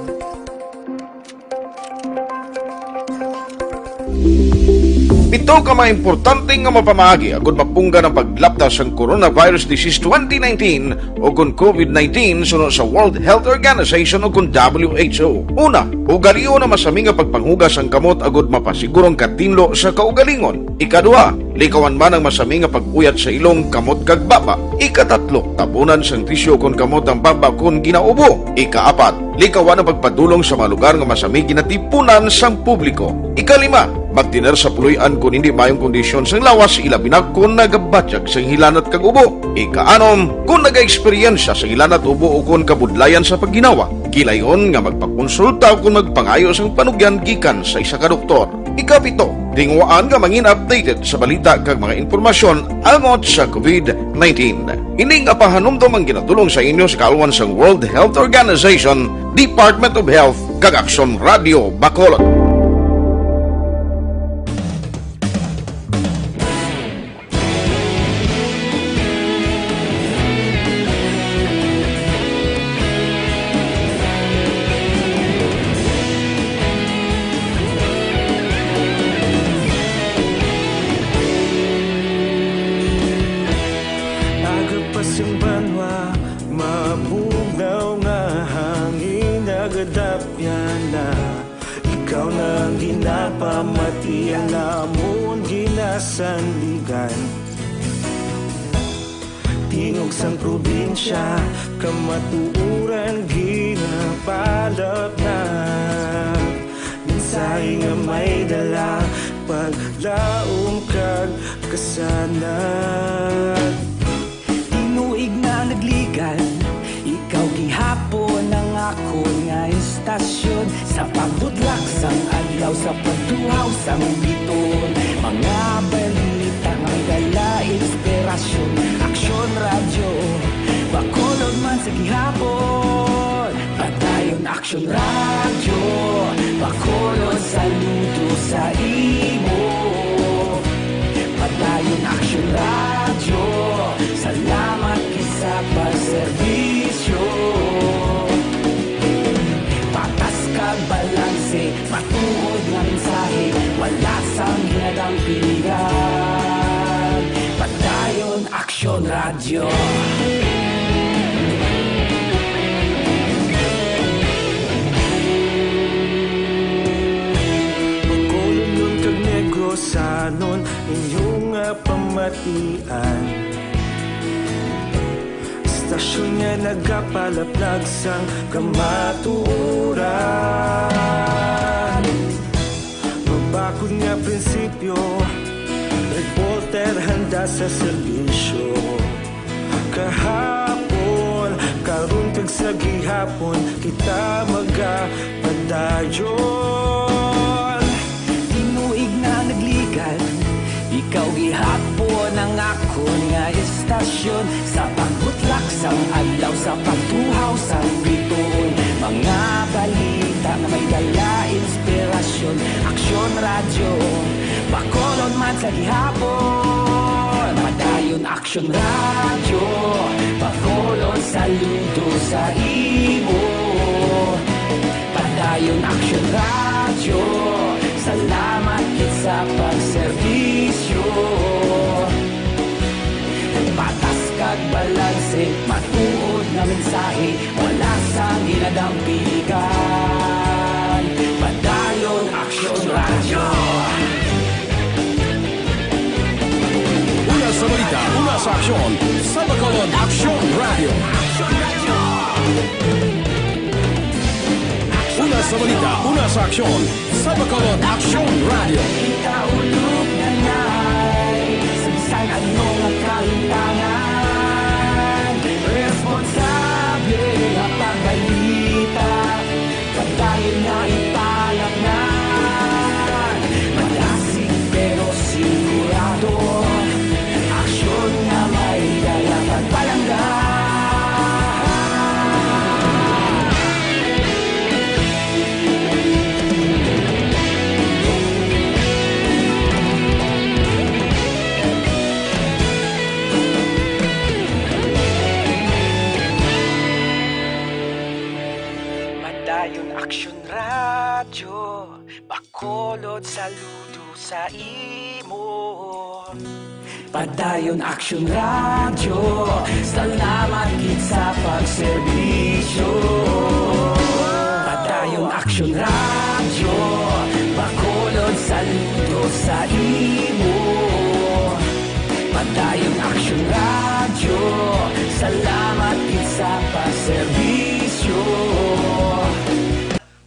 Pito ka mga importante nga mapamaagi agud mapunggan ang paglapta sang coronavirus disease twenty nineteen o kon COVID nineteen suno sa World Health Organization o kon W H O. Una, ugalion ang masami nga pagpanghugas sang kamot agud mapasiguro ang katinlo sa kaugalingon. Ikaduha, likawan man ang masami nga pag-uyat sa ilong, kamot kag baba. Ikatatlo, tabunan sang tisyu kon kamot ang baba kon ginaubo. Ikaapat, likawan ang pagpadulong sa mga lugar nga masami ginatipunan sang publiko. Ikalima, magtener sa puloy-an kon hindi maayong kondisyon sang lawas, ilabi na kon nagabatyag sang hilanat kag ubo. Ikaanom, kon nagaeksperyensya sang hilanat, ubo o kon kabudlayan sa pagginawa, gilayon nga magpakonsulta o kon magpangayo sang panugyan gikan sa isa ka doktor. Ikapito, tinguhaan nga mangin updated sa balita kag mga impormasyon angot sa COVID nineteen. Ini nga pahanumdom ang ginadul-ong sa inyo sa kaalwan sang World Health Organization, Department of Health, kag Aksyon Radio Bacolod. Aga pa sing banwa, mabugnaw nga hangin nagadapyan na. Ikaw na ang ginapamati, ang amon ginasandigan. Tingog sang probinsya, kamatuoran ginapalapnag. Mensahe nga may dala, paglaom kag kasanag. Tinuig na nagligan, ikaw gihapon ang akon nga istasyon. Sa pagbutlak sang adlaw, sa pagtuhaw sang bituon, mga balita nga may dala inspirasyon. Aksyon Radyo, Bacolod man sa gihapon. Padayon Aksyon Radyo, Bacolod saludo sa imo. Padayon Aksyon Radyo, salamat gid sa pagserbisyo. Patas kag balanse, matuod nga mensahe, wala sang ginadampigan. Padayon Aksyon Radyo. Bacolodnon kag Negrosanon, inyo nga pamatian. Istasyon nga nagapalaplag sang kamatuoran. Mabakod nga prinsipyo, reporter handa sa serbisyo. Kahapon, karon kag sa gihapon, kita magapadayon. Tinuig na nagligan, ikaw gihapon ang akon nga istasyon. Sa pagbutlak sang adlaw, sa pagtuhaw sang bituon, mga balita nga may dala inspirasyon. Aksyon Radyo, Bacolod man sa gihapon. Padayon Aksyon Radyo, Bacolod saludo sa imo. Padayon Aksyon Radyo, salamat gid sa pagserbisyo. Patas kag balanse, matuod nga mensahe, wala sang ginadampigan. Padayon Aksyon Radyo. Una sa balita, una sa aksyon, sa Bacolod Aksyon Radyo. Una sa balita, una sa aksyon, sa Bacolod Aksyon Radyo. Ikaulog na nay, sa bisan ano nga kalimtangan, responsable nga pagbalita. Padayon nga ipalapngan, madasig pero sigurado. Aksyon nga may dala pagpalangga. Saludo sa imo. Padayon Action Radio, salamat gid sa pagserbisyo. Padayon Action Radio, Bacolod, saludo sa imo. Padayon Action Radio, salamat gid sa pagserbisyo.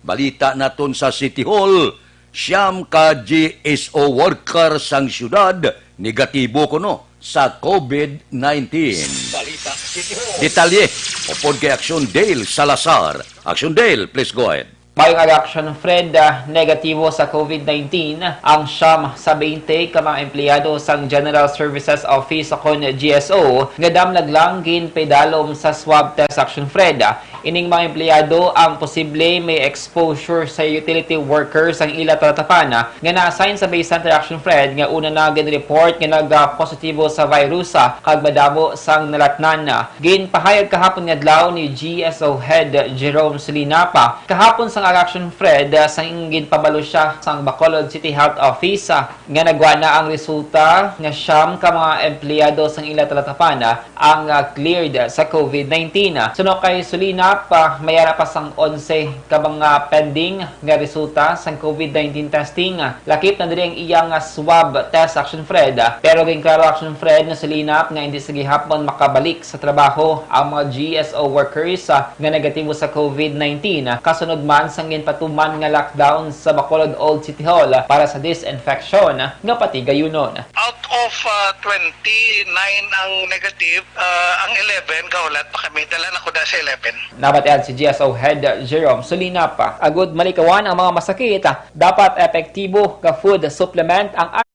Balita naton sa City Hall, siyam ka G S O worker sang siyudad negatibo kuno sa COVID nineteen. Balita City Hall. Detalye upod kay Action Dale Salazar. Action Dale, please go ahead. Mayong aga, Action Fred, ah, negatibo sa COVID nineteen ang siyam sa baynte ka mga empleyado sang General Services Office o kon G S O nga damlag lang ginpaidalom sa swab test, Action Fred. Ining mga empleyado ang posible may exposure sa utility worker sang ila talatapan nga na-assign sa Bay Center, Action Fred, nga una na gin-report nga nag-positibo sa virus, ah, kag madamo sang nalatnan. Ginpahayag kahapon nga adlaw ni G S O Head Jerome Solinapa kahapon sang aga, Action Fred, ah, sang ginpabalo siya sang Bacolod City Health Office, ah, nga nagwa na ang resulta nga siyam ka mga empleyado sang ila talatapan, ah, ang, ah, cleared sa COVID nineteen. Suno kay Solinapa, may ara pa sang onse ka mga pending nga resulta sang COVID nineteen testing. Lakip na diri ang iya nga swab test, Action Fred, pero ginklaro, Action Fred, ni Solinapa nga hindi sa gihapon makabalik sa trabaho ang mga G S O workers, ah, nga negatibo sa COVID nineteen, kasunod man sang ginpatuman nga lockdown sa Bacolod Old City Hall para sa disinfection nga patigayunon. Out of, ah, twenty-nine ang negative, ah, ang eleven gahulat pa kami. Dala na ko da sa eleven. Nabatian si G S O Head Jerome Solinapa, agud malikawan ang mga masakit, dapat epektibo nga food supplement ang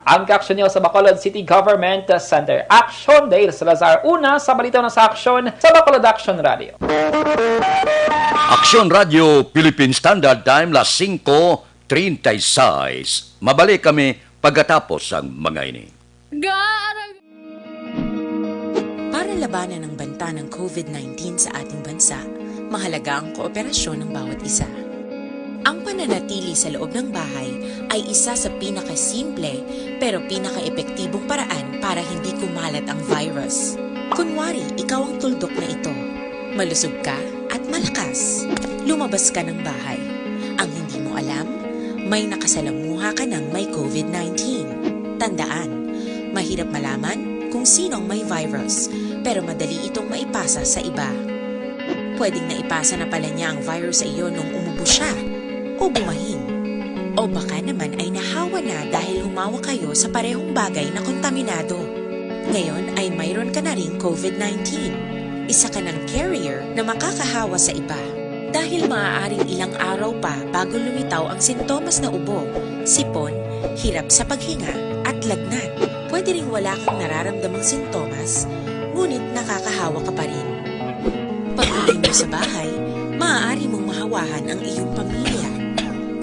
Ang Action News sa Bacolod City Government Center. Action Dale Salazar, una sa balita na sa Action sa Bacolod Action Radio. Action Radio Philippine Standard Time, las singko treinta y seis. Mabalik kami pagkatapos sang mga ini. Para labanan ang banta ng COVID nineteen sa ating bansa, mahalaga ang kooperasyon ng bawat isa. Ang pananatili sa loob ng bahay ay isa sa pinakasimple pero pinakaepektibong paraan para hindi kumalat ang virus. Kunwari, ikaw ang tuldok na ito. Malusog ka at malakas. Lumabas ka ng bahay. Ang hindi mo alam, may nakasalamuha ka ng may COVID nineteen. Tandaan, mahirap malaman kung sino ang may virus, pero madali itong maipasa sa iba. Pwedeng naipasa na pala niya ang virus sa iyo nung umubo siya o bumahin. O baka naman ay nahawa na dahil humawak kayo sa parehong bagay na kontaminado. Ngayon ay mayroon ka na ring COVID nineteen. Isa ka ng carrier na makakahawa sa iba. Dahil maaaring ilang araw pa bago lumitaw ang sintomas na ubo, sipon, hirap sa paghinga, at lagnat. Pwede ring wala kang nararamdamang sintomas, ngunit nakakahawa ka pa rin. Pag-uwi mo sa bahay, maaari mong mahawahan ang iyong pamilya.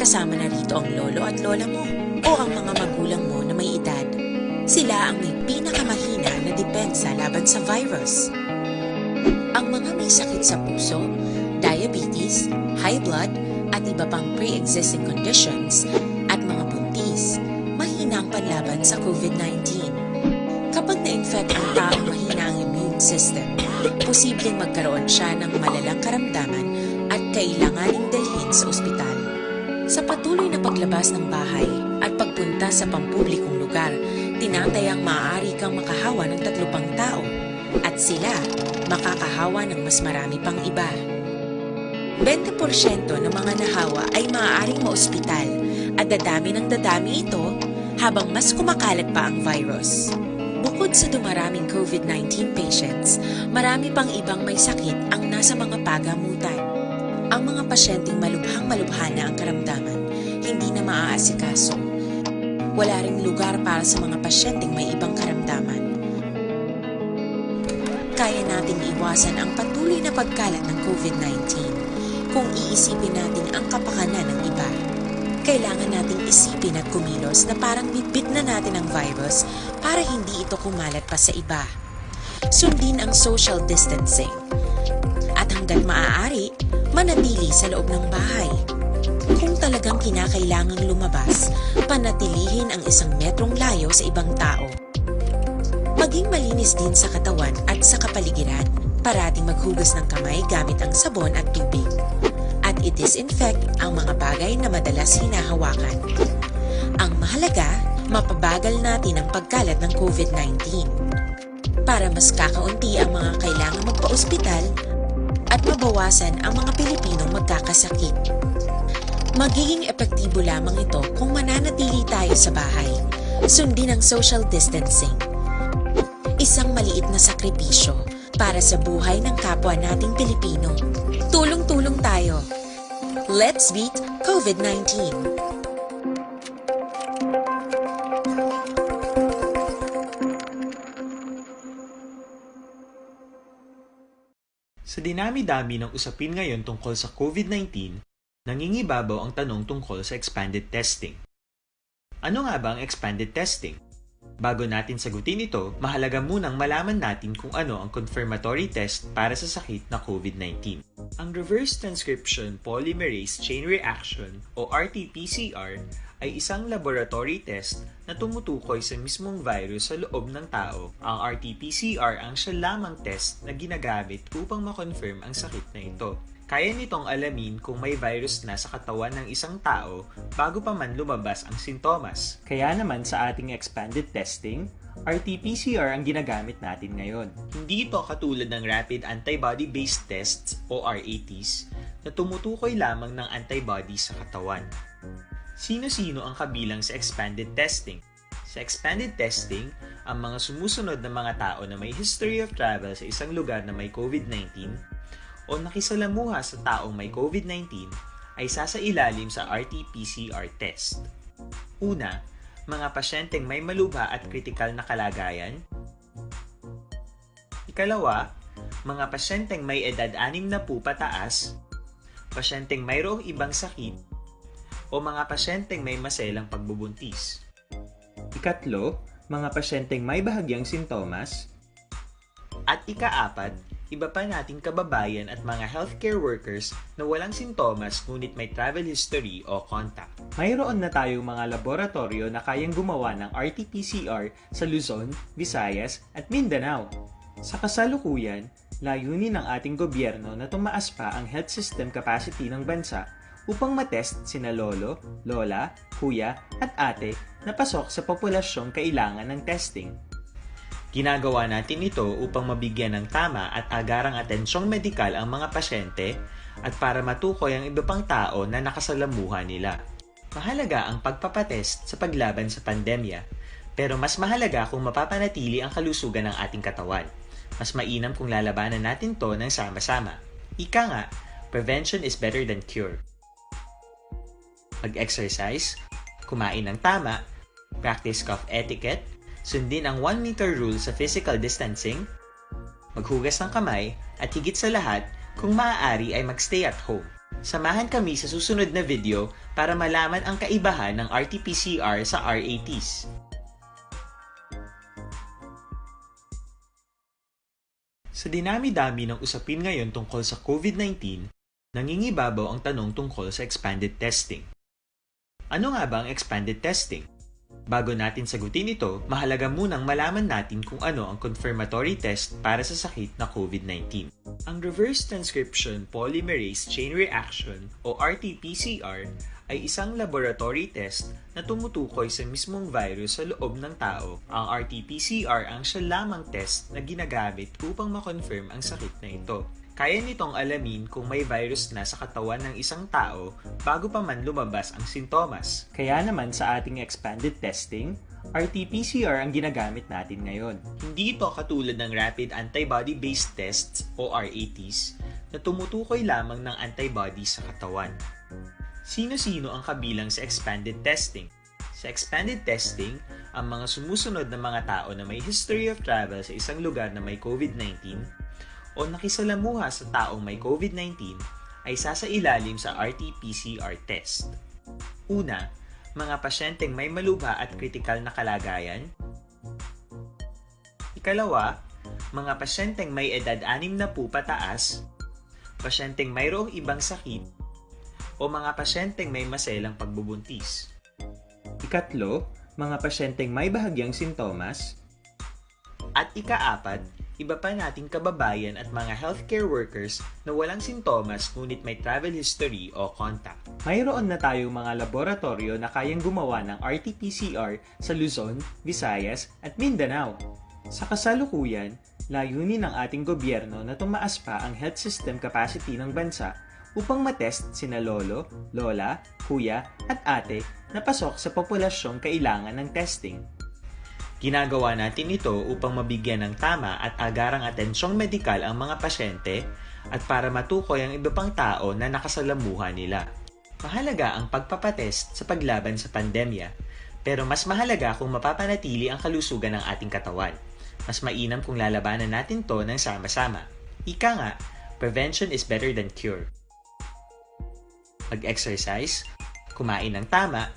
Kasama na rito ang lolo at lola mo o ang mga magulang mo na may edad. Sila ang may pinakamahina na depensa laban sa virus. Ang mga may sakit sa puso, diabetes, high blood, at iba pang pre-existing conditions, at mga buntis, mahina ang panlaban sa COVID nineteen. Kapag na-infect ang taong mahina ang immune system, posibleng magkaroon siya ng malalang karamdaman at kailanganing dalhin sa ospital. Sa patuloy na paglabas ng bahay at pagpunta sa pampublikong lugar, Tinatayang maaari kang makahawa ng tatlo pang tao at sila makakahawa ng mas marami pang iba. Bente porsyento ng mga nahawa ay maaaring maospital at dadami ng dadami ito habang mas kumakalat pa ang virus. Bukod sa dumaraming COVID nineteen patients, marami pang ibang may sakit ang nasa mga pagamutan. Ang mga pasyenteng malubhang-malubha na ang karamdaman, hindi na maaasikaso. Wala ring lugar para sa mga pasyenteng may ibang karamdaman. Kaya nating iwasan ang patuloy na pagkalat ng COVID nineteen kung iisipin natin ang kapakanan ng iba. Kailangan nating isipin at kumilos na parang bitbit na natin ang virus para hindi ito kumalat pa sa iba. Sundin ang social distancing. At hanggat maaari, manatili sa loob ng bahay. Kung talagang kinakailangang lumabas, panatilihin ang isang metrong layo sa ibang tao. Maging malinis din sa katawan at sa kapaligiran. Parating maghugas ng kamay gamit ang sabon at tubig. At i-disinfect ang mga bagay na madalas hinahawakan. Ang mahalaga, mapabagal natin ang pagkalat ng COVID nineteen. Para mas kakaunti ang mga kailangang magpaospital at mabawasan ang mga Pilipinong magkakasakit. Magiging epektibo lamang ito kung mananatili tayo sa bahay. Sundin ang social distancing. Isang maliit na sakripisyo para sa buhay ng kapwa nating Pilipino. Tulong-tulong tayo. Let's beat COVID nineteen. Sa dinami-dami ng usapin ngayon tungkol sa COVID nineteen, nangingibabaw ang tanong tungkol sa expanded testing. Ano nga ba ang expanded testing? Bago natin sagutin ito, mahalaga munang malaman natin kung ano ang confirmatory test para sa sakit na COVID nineteen. Ang reverse transcription polymerase chain reaction o R T P C R ay isang laboratory test na tumutukoy sa mismong virus sa loob ng tao. Ang R T P C R ang siya lamang test na ginagamit upang ma-confirm ang sakit na ito. Kaya nitong alamin kung may virus na sa katawan ng isang tao bago pa man lumabas ang sintomas. Kaya naman sa ating expanded testing, R T P C R ang ginagamit natin ngayon. Hindi ito katulad ng rapid antibody-based tests o R A Ts na tumutukoy lamang ng antibodies sa katawan. Sino-sino ang kabilang sa expanded testing? Sa expanded testing, ang mga sumusunod na mga tao na may history of travel sa isang lugar na may COVID nineteen o nakisalamuha sa taong may COVID nineteen ay sasailalim sa R T P C R test. Una, mga pasyenteng may malubha at kritikal na kalagayan. Ikalawa, mga pasyenteng may edad anim na pupataas, pasyenteng mayroong ibang sakit, o mga pasyenteng may maselang pagbubuntis. Ikatlo, mga pasyenteng may bahagyang sintomas. At ikaapat, iba pa nating kababayan at mga healthcare workers na walang sintomas ngunit may travel history o contact. Mayroon na tayong mga laboratoryo na kayang gumawa ng R T P C R sa Luzon, Visayas, at Mindanao. Sa kasalukuyan, layunin ng ating gobyerno na tumaas pa ang health system capacity ng bansa upang matest sina lolo, lola, kuya, at ate na pasok sa populasyong kailangan ng testing. Ginagawa natin ito upang mabigyan ng tama at agarang atensyong medikal ang mga pasyente at para matukoy ang iba pang tao na nakasalamuha nila. Mahalaga ang pagpapatest sa paglaban sa pandemya, pero mas mahalaga kung mapapanatili ang kalusugan ng ating katawan. Mas mainam kung lalabanan natin 'to ng sama-sama. Ika nga, prevention is better than cure. Mag-exercise, kumain ng tama, practice cough etiquette, sundin ang one meter rule sa physical distancing, maghugas ng kamay, at higit sa lahat, kung maaari ay mag-stay at home. Samahan kami sa susunod na video para malaman ang kaibahan ng R T P C R sa R A Ts. Sa dinami-dami ng usapin ngayon tungkol sa COVID nineteen, nangingibabaw ang tanong tungkol sa expanded testing. Ano nga ba ang expanded testing? Bago natin sagutin ito, mahalaga munang malaman natin kung ano ang confirmatory test para sa sakit na COVID nineteen. Ang reverse transcription polymerase chain reaction o R T P C R ay isang laboratory test na tumutukoy sa mismong virus sa loob ng tao. Ang R T P C R ang siya lamang test na ginagamit upang ma-confirm ang sakit na ito. Kaya nitong alamin kung may virus na sa katawan ng isang tao bago pa man lumabas ang sintomas. Kaya naman sa ating expanded testing, R T P C R ang ginagamit natin ngayon. Hindi ito katulad ng rapid antibody-based tests o R A Ts na tumutukoy lamang ng antibody sa katawan. Sino-sino ang kabilang sa expanded testing? Sa expanded testing, ang mga sumusunod na mga tao na may history of travel sa isang lugar na may COVID nineteen o nakisalamuha sa taong may COVID nineteen ay sasailalim sa R T P C R test. Una, mga pasyenteng may malubha at kritikal na kalagayan. Ikalawa, mga pasyenteng may edad anim na po pataas, pasyenteng mayroong ibang sakit, o mga pasyenteng may maselang pagbubuntis. Ikatlo, mga pasyenteng may bahagyang sintomas. At ikaapat, iba pa nating kababayan at mga healthcare workers na walang sintomas ngunit may travel history o contact. Mayroon na tayong mga laboratoryo na kayang gumawa ng R T P C R sa Luzon, Visayas, at Mindanao. Sa kasalukuyan, layunin ng ating gobyerno na tumaas pa ang health system capacity ng bansa upang matest sina lolo, lola, kuya, at ate na pasok sa populasyong kailangan ng testing. Ginagawa natin ito upang mabigyan ng tama at agarang atensyong medikal ang mga pasyente at para matukoy ang iba pang tao na nakasalamuha nila. Mahalaga ang pagpapatest sa paglaban sa pandemya, pero mas mahalaga kung mapapanatili ang kalusugan ng ating katawan. Mas mainam kung lalabanan natin to ng sama-sama. Ika nga, prevention is better than cure. Mag-exercise, kumain ng tama,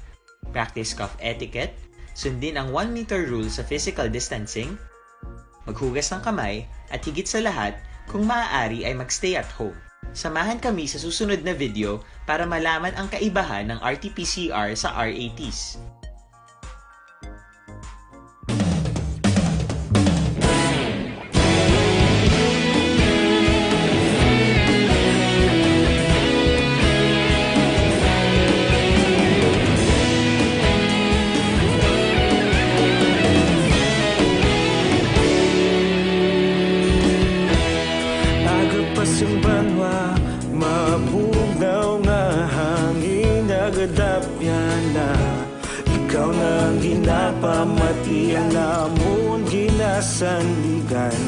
practice cough etiquette, sundin ang one meter rule sa physical distancing, maghugas ng kamay, at higit sa lahat, kung maaari ay mag-stay at home. Samahan kami sa susunod na video para malaman ang kaibahan ng R T P C R sa R A Ts. Agapas ang banwa, mabugnaw nga hangin, nagadapyan na. Ikaw na ang ginapamati, ang amon ginasandigan.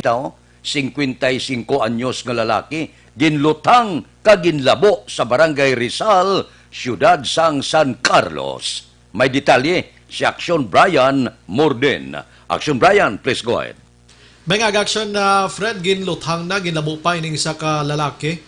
Tao, singkwenta y singko anyos nga lalaki, ginluthang kag ginlabo sa Barangay Rizal, siyudad sang San Carlos. May detalye si Action Brian Morden. Action Brian, please go ahead. May nga action na, Fred, ginluthang na, ginlabo pa ining isa ka lalaki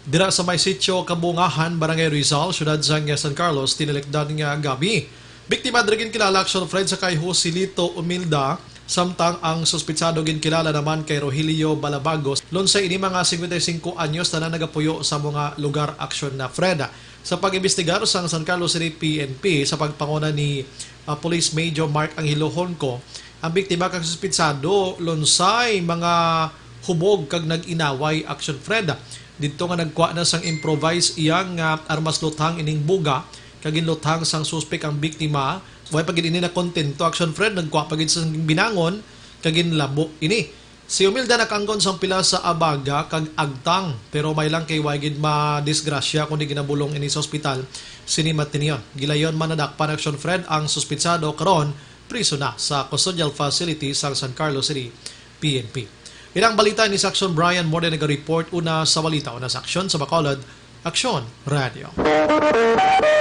dira sa may sitio Kabungahan, Barangay Rizal, siyudad sang San Carlos, tinalikdan nga gab-i. Biktima diri ginkilala, Action Fred, sa kay Joselito Umilda, samtang ang suspitsado ginkilala naman kay Rogelio Balabagos. Lunsay ini, mga singkwenta y singko anyos, tanan nagapuyo sa mga lugar, Action na Fred. Sa pag-imbestigar sang San Carlos City P N P sa pagpanguna ni, ah, Police Major Mark Angelo Honco, ang biktima kag suspitsado lunsay mga hubog kag nag-inaway, Action Fred. Didto nga nagkuha na sang improvised iyang, ah, armas luthang ining buga kag ginluthang sang suspek ang biktima. Way pa gid ini nakontento, Action Fred, nagkuha pa gid sang binangon kag ginlabo ini. Si Umilda nakaangkon sang pila sa abaga kag agtang, pero may lang kay way gid madisgrasya kundi ginabulong ini sa ospital sini matinion. Gilayon man nadakpan, Action Fred, ang suspitsado, karon priso na sa custodial facility sang San Carlos City P N P. Inang balita ni sa Action Brian Morden naga-report. Una sa balita, una sa aksyon sa Bacolod, Action Radio.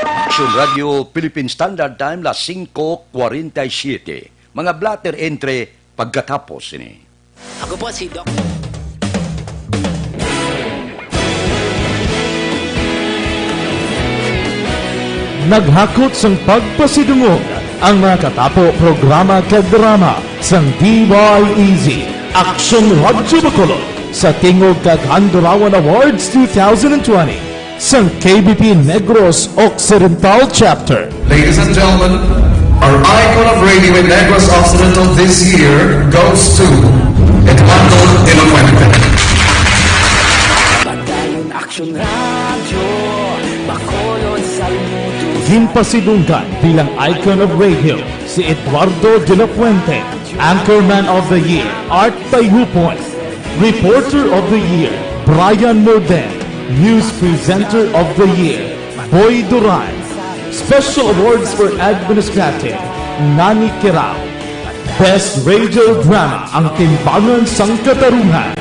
Action Radio Philippine Standard Time, las singko kwarenta y siyete. Mga blotter entry pagkatapos sini. Ako po si Doc. Naghakot sang pagpasidungog ang mga katapo programa kag drama sang D Y E Z, Action Radyo Bacolod, sa Tingog kag Handurawan Awards two thousand twenty. Sang K B P Negros Occidental Chapter. Ladies and gentlemen, our icon of radio in Negros Occidental this year goes to Eduardo Elocuente. Padayon Action Radio. Ginpasidunggan bilang icon of radio si Eduardo de la Fuente, Anchorman of the Year, Art Tayhupon, Reporter of the Year, Brian Morden, News Presenter of the Year, Boy Duran, Special Awards for Administrative, Nani Kirao, Best Radio Drama, Ang Timbangan sang Katarungan,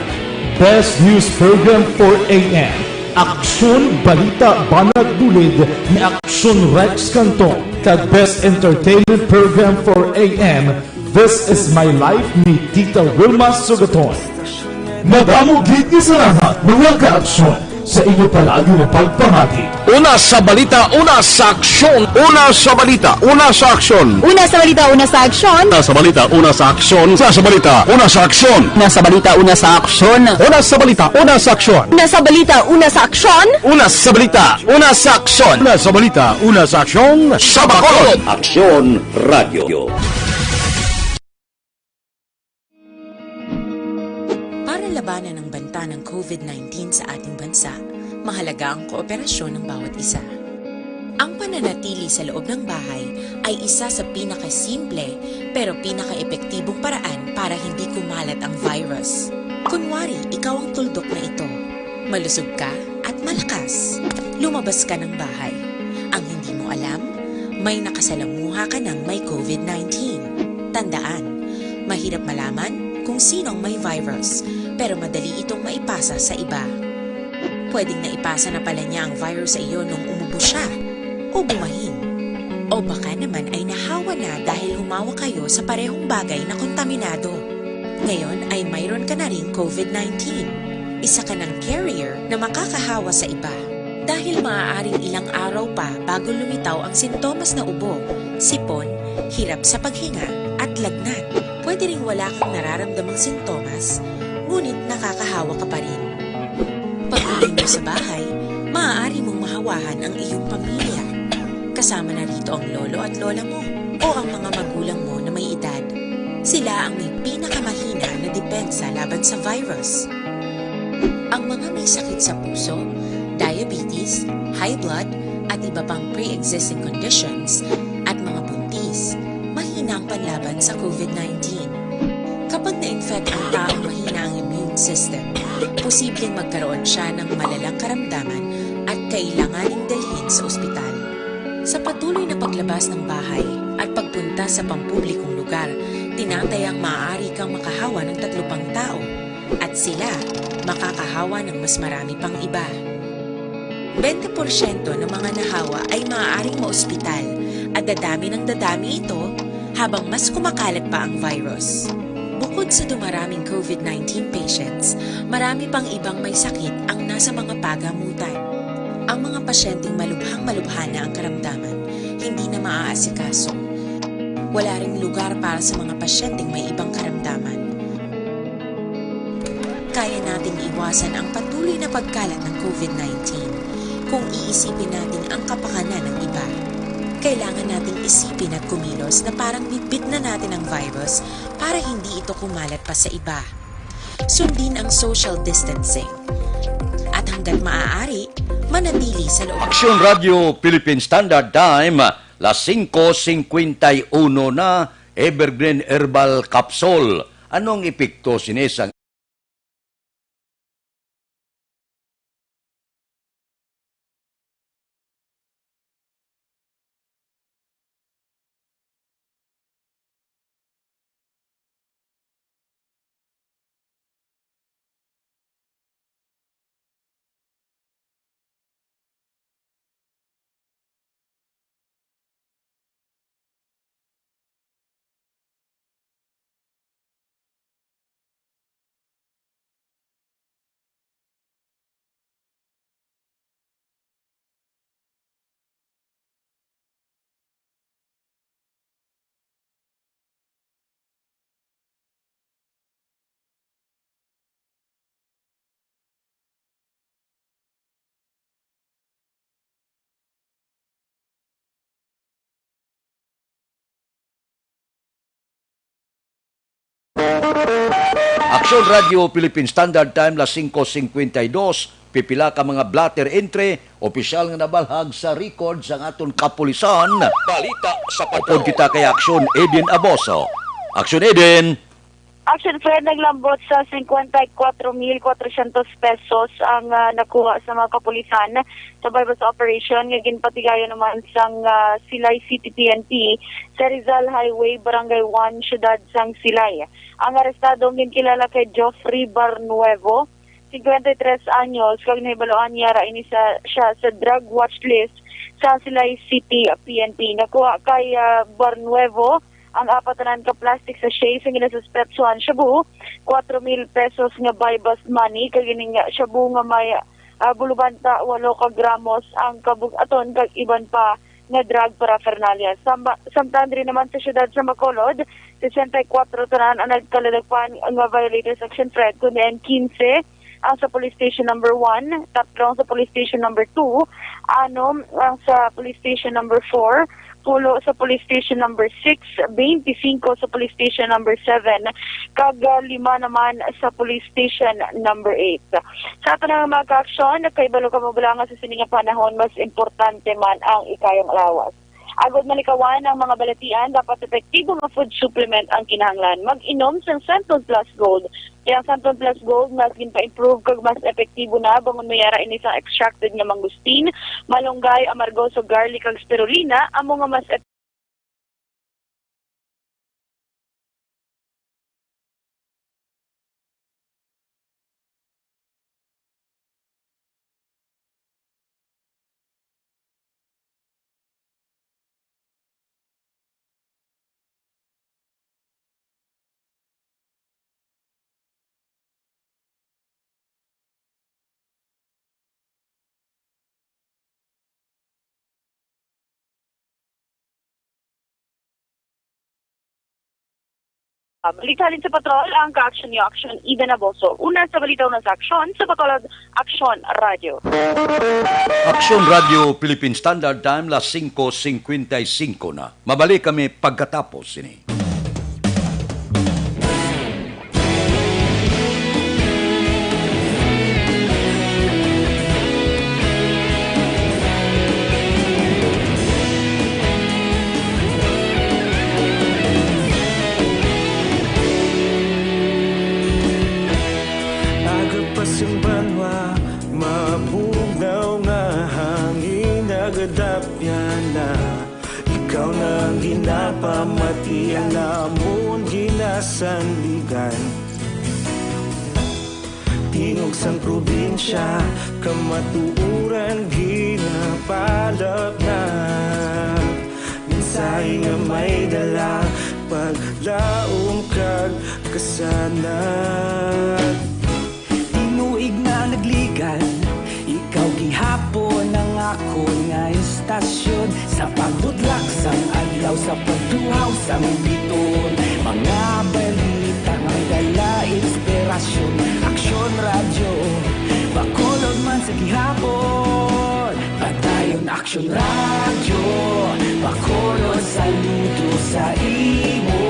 Best News Program four A M, Aksyon, Balita, Banat, Bulid ni Aksyon Rex Cantong, kag Best Entertainment Program four A M, This Is My Life ni Tita Wilma Sugaton. Madamo gid nga salamat, mga ka-aksyon, sa inyo palagi nga pagpamati. Una sa balita, una sa aksyon. Una sa balita, una sa aksyon. Una sa balita, una sa aksyon. Una sa balita, una sa aksyon. Una sa balita, una sa aksyon. Una sa balita, una sa aksyon. Una sa balita, una sa aksyon. Una sa balita, una sa aksyon. Una sa balita, una sa aksyon. Una sa balita, una sa aksyon. Sa Bacolod. Aksyon Radio. Para labanan ang banta ng covid nineteen sa ating bansa, mahalaga ang kooperasyon ng bawat isa. Ang pananatili sa loob ng bahay ay isa sa pinakasimple pero pinakaepektibong paraan para hindi kumalat ang virus. Kunwari, ikaw ang tuldok na ito. Malusog ka at malakas. Lumabas ka ng bahay. Ang hindi mo alam, may nakasalamuha ka ng may covid nineteen. Tandaan, mahirap malaman kung sino ang may virus, pero madali itong maipasa sa iba. Pwedeng naipasa na pala niya ang virus sa iyo nung umubo siya o bumahin. O baka naman ay nahawa na dahil humawak kayo sa parehong bagay na kontaminado. Ngayon ay mayroon ka na ring covid nineteen. Isa ka ng carrier na makakahawa sa iba. Dahil maaaring ilang araw pa bago lumitaw ang sintomas na ubo, sipon, hirap sa paghinga, at lagnat. Pwede ring wala kang nararamdamang sintomas, ngunit nakakahawa ka pa rin. Pag-uwi mo sa bahay, maaari mong mahawahan ang iyong pamilya. Kasama na rito ang lolo at lola mo o ang mga magulang mo na may edad. Sila ang may pinakamahina na depensa laban sa virus. Ang mga may sakit sa puso, diabetes, high blood, at iba pang pre-existing conditions, at mga buntis, mahina ang panlaban sa covid nineteen. Kapag na-infect ang taong mahina ang immune system, posibleng magkaroon siya ng malalang karamdaman at kailanganing dalhin sa ospital. Sa patuloy na paglabas ng bahay at pagpunta sa pampublikong lugar, tinatayang maaari kang makahawa ng tatlo pang tao at sila makakahawa ng mas marami pang iba. Bente porsyento ng mga nahawa ay maaaring maospital at dadami ng dadami ito habang mas kumakalat pa ang virus. Bukod sa dumaraming covid nineteen patients, marami pang ibang may sakit ang nasa mga pagamutan. Ang mga pasyenteng malubhang-malubha na ang karamdaman, hindi na maaasikaso. Wala ring lugar para sa mga pasyenteng may ibang karamdaman. Kaya nating iwasan ang patuloy na pagkalat ng covid nineteen kung iisipin natin ang kapakanan ng iba. Kailangan nating isipin at kumilos na parang bitbit na natin ang virus para hindi ito kumalat pa sa iba. Sundin ang social distancing. At hanggat maaari, manatili sa loob. Aksyon Radio Philippine Standard Time, las singko singkwenta y uno na, Evergreen Herbal Capsule. Ano ang epekto sini sa Aksyon Radio Philippine Standard Time, las singko singkwenta y dos, pipila ka mga blotter entry, opisyal nga nabalhag sa record sang aton kapulisan. Balita sa Upod Patrol. Kita kay Action Eden Aboso. Action Eden! Action Fred, naglambot sa cincuenta y cuatro mil cuatrocientos pesos ang, ah, nakuha sa mga kapulisan sa buy-bust operation nga ginpatigayon naman sang, ah, Silay City P N P sa Rizal Highway, Barangay one, siyudad sang Silay. Ang arestado ang ginkilala kay Geoffrey Barnuevo, cincuenta y tres anyos, kag nahibaluan niya ra ini sa, siya sa drug watch list sa Silay City P N P. Nakuha kay, ah, Barnuevo ang apat tanan ka plastic sachet sa ginasuspetsuhan shabu, cuatro mil pesos nga buy-bust money, kag ining shabu nga may, ah, bulubanta walo ka gramos ang kabug-aton, kag iban pa nga drug paraphernalia. Samba-, samtang diri naman sa siyudad sa Bacolod, sesenta y cuatro tanan ang nagkaladagpan nga violators, Action Fred, kundi ang quince ang sa Police Station Number One, tatlo ang sa Police Station Number Two, anom ang sa Police Station Number Four, pulo sa Police Station Number Six, twenty-five sa Police Station Number Seven, kag, ah, lima naman sa Police Station Number Eight. Sa aton nga mga kaaksyon, nakahibalo ka ba nga sa sini nga panahon, mas importante man ang ikayong lawas. Agod malikawan ang mga balatian, dapat epektibo nga food supplement ang kinahanglan. Mag-inom sang Santon Plus Gold. Kay ang Santon Plus Gold mas ginpa-improve kag mas epektibo na, bangon may ara ini sang extracted nga mangosteen, malunggay, amargoso, garlic, kag spirulina, amo nga mas Ah, balita halin sa Patrol, ang kaaksyon niyo, Action Eden Aboso. Una sa balita, una sa aksyon, sa Bacolod, Action Radio. Action Radio Philippine Standard Time, las singko singkwenta y singko na. Mabalik kami pagkatapos sini. Aga pa sing banwa, mabugnaw nga hangin, nagadapyan na. Ikaw na ang ginapamati, ang amon ginasandigan. Tingog sang probinsya, kamatuoran ginapalapnag. Mensahe nga may dala, paglaom kag kasanag. Tinuig na nagligan, ikaw gihapon ang akon nga istasyon. Sa pagbudlak sang adlaw, sa pagtuhaw sang bituon, mga balita nga may dala inspirasyon. Aksyon Radyo, Bacolod man sa gihapon. Padayon Aksyon Radyo, Bacolod, saludo sa imo.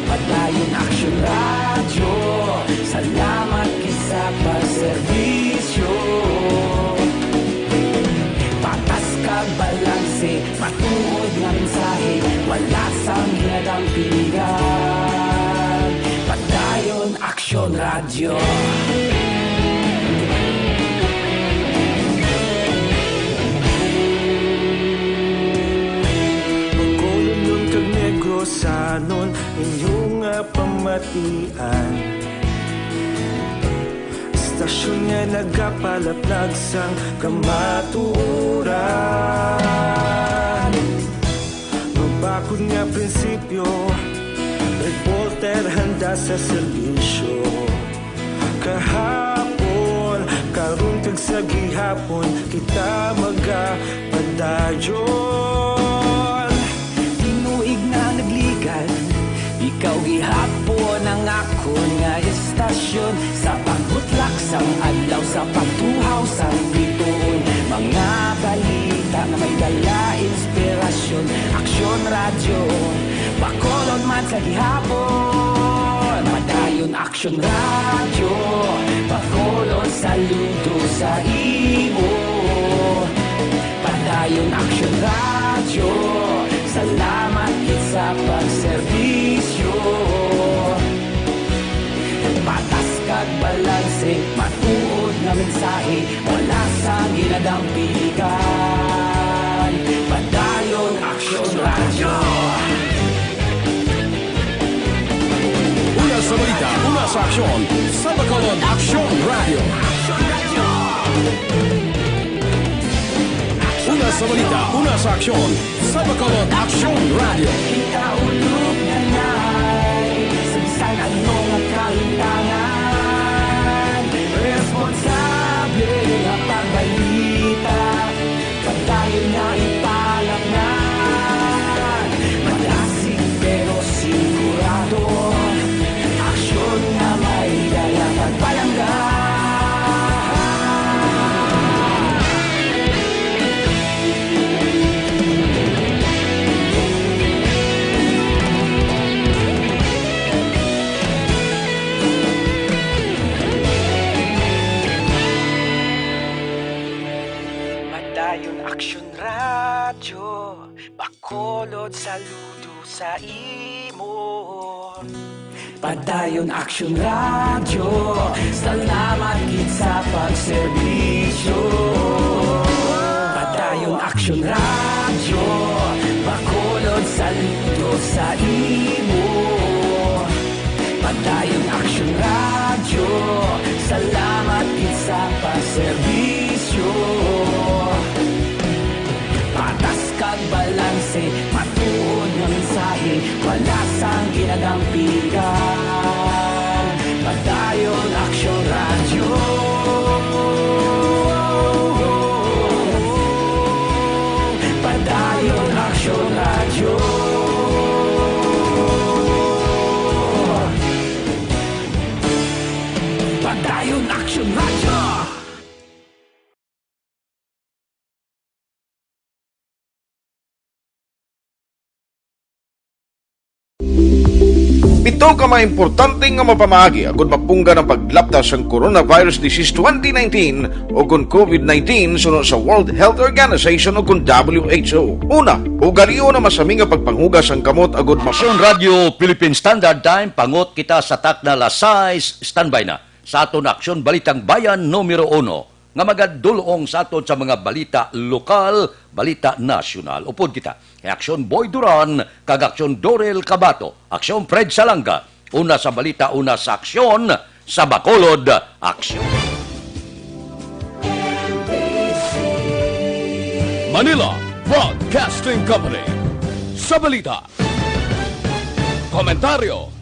Padayon Aksyon Radyo, salamat gid sa pagserbisyo. Patas kag balanse, matuod nga mensahe, wala sang ginadampingan. Padayon Aksyon Radyo. Bacolodnon kag Negrosanon, inyo nga pamatian. Istasyon nga nagapalaplag sang kamatuoran. Mabakod nga prinsipyo, reporter handa sa serbisyo. Kahapon, karon kag sa gihapon, kita magapadayon. Tinuig na nagligan, ikaw gihapon ang akon nga istasyon. Sa pagbutlak sang adlaw, sa pagtuhaw sang bituon, mga balita nga may dala inspirasyon. Aksyon Radyo, Bacolod man sa gihapon. Padayon Aksyon Radyo, Bacolod Saludo sa imo, Padayon Aksyon Radyo. Salamat gid sa pagserbisyo. Patas kag balanse, matuod nga mensahe, wala sang ginadampigan. Padayon Aksyon Radyo. Una sa balita, una sa aksyon, sa Bacolod Aksyon Radyo. Una sa balita, una sa aksyon, sa Bacolod Aksyon Radyo. Kita ulog na nay, sa bisan ano nga kahintangan, responsable nga pagbalita. Padayon nga ipalapnan, madasig pero sigurado, aksyon nga may dala kag palangga. Padayon Aksyon Radyo, Bacolod, saludo sa imo. Padayon Aksyon Radyo, salamat gid sa pagserbisyo. Padayon Aksyon Radyo, Bacolod, saludo sa imo. Padayon Aksyon Radyo, salamat gid sa pagserbisyo. Patas kag balanse, matuod nga mensahe, wala sang ginadampigan. Padayon Aksyon Radyo. Padayon Aksyon Radyo. Padayon Aksyon Radyo. Pito ka mga importante nga mapamaagi agud mapunggan ang paglapta sang coronavirus disease twenty nineteen o kon COVID nineteen suno sa World Health Organization o kon W H O. Una, ugalion ang masami nga pagpanghugas sang kamot agud ma- Aksyon Radyo Philippine Standard Time, pangot kita sa takna alas sais, standby na sa aton Aksyon Balitang Bayan numero uno, nga magadulong sa aton sa mga balita lokal, balita nasyonal. Upod kita kay Aksyon Boy Duran kag Aksyon Dorel Cabato, Aksyon Fred Salanga. Una sa balita, una sa aksyon, sa Bacolod, aksyon. Manila Broadcasting Company. Sa balita, komentaryo,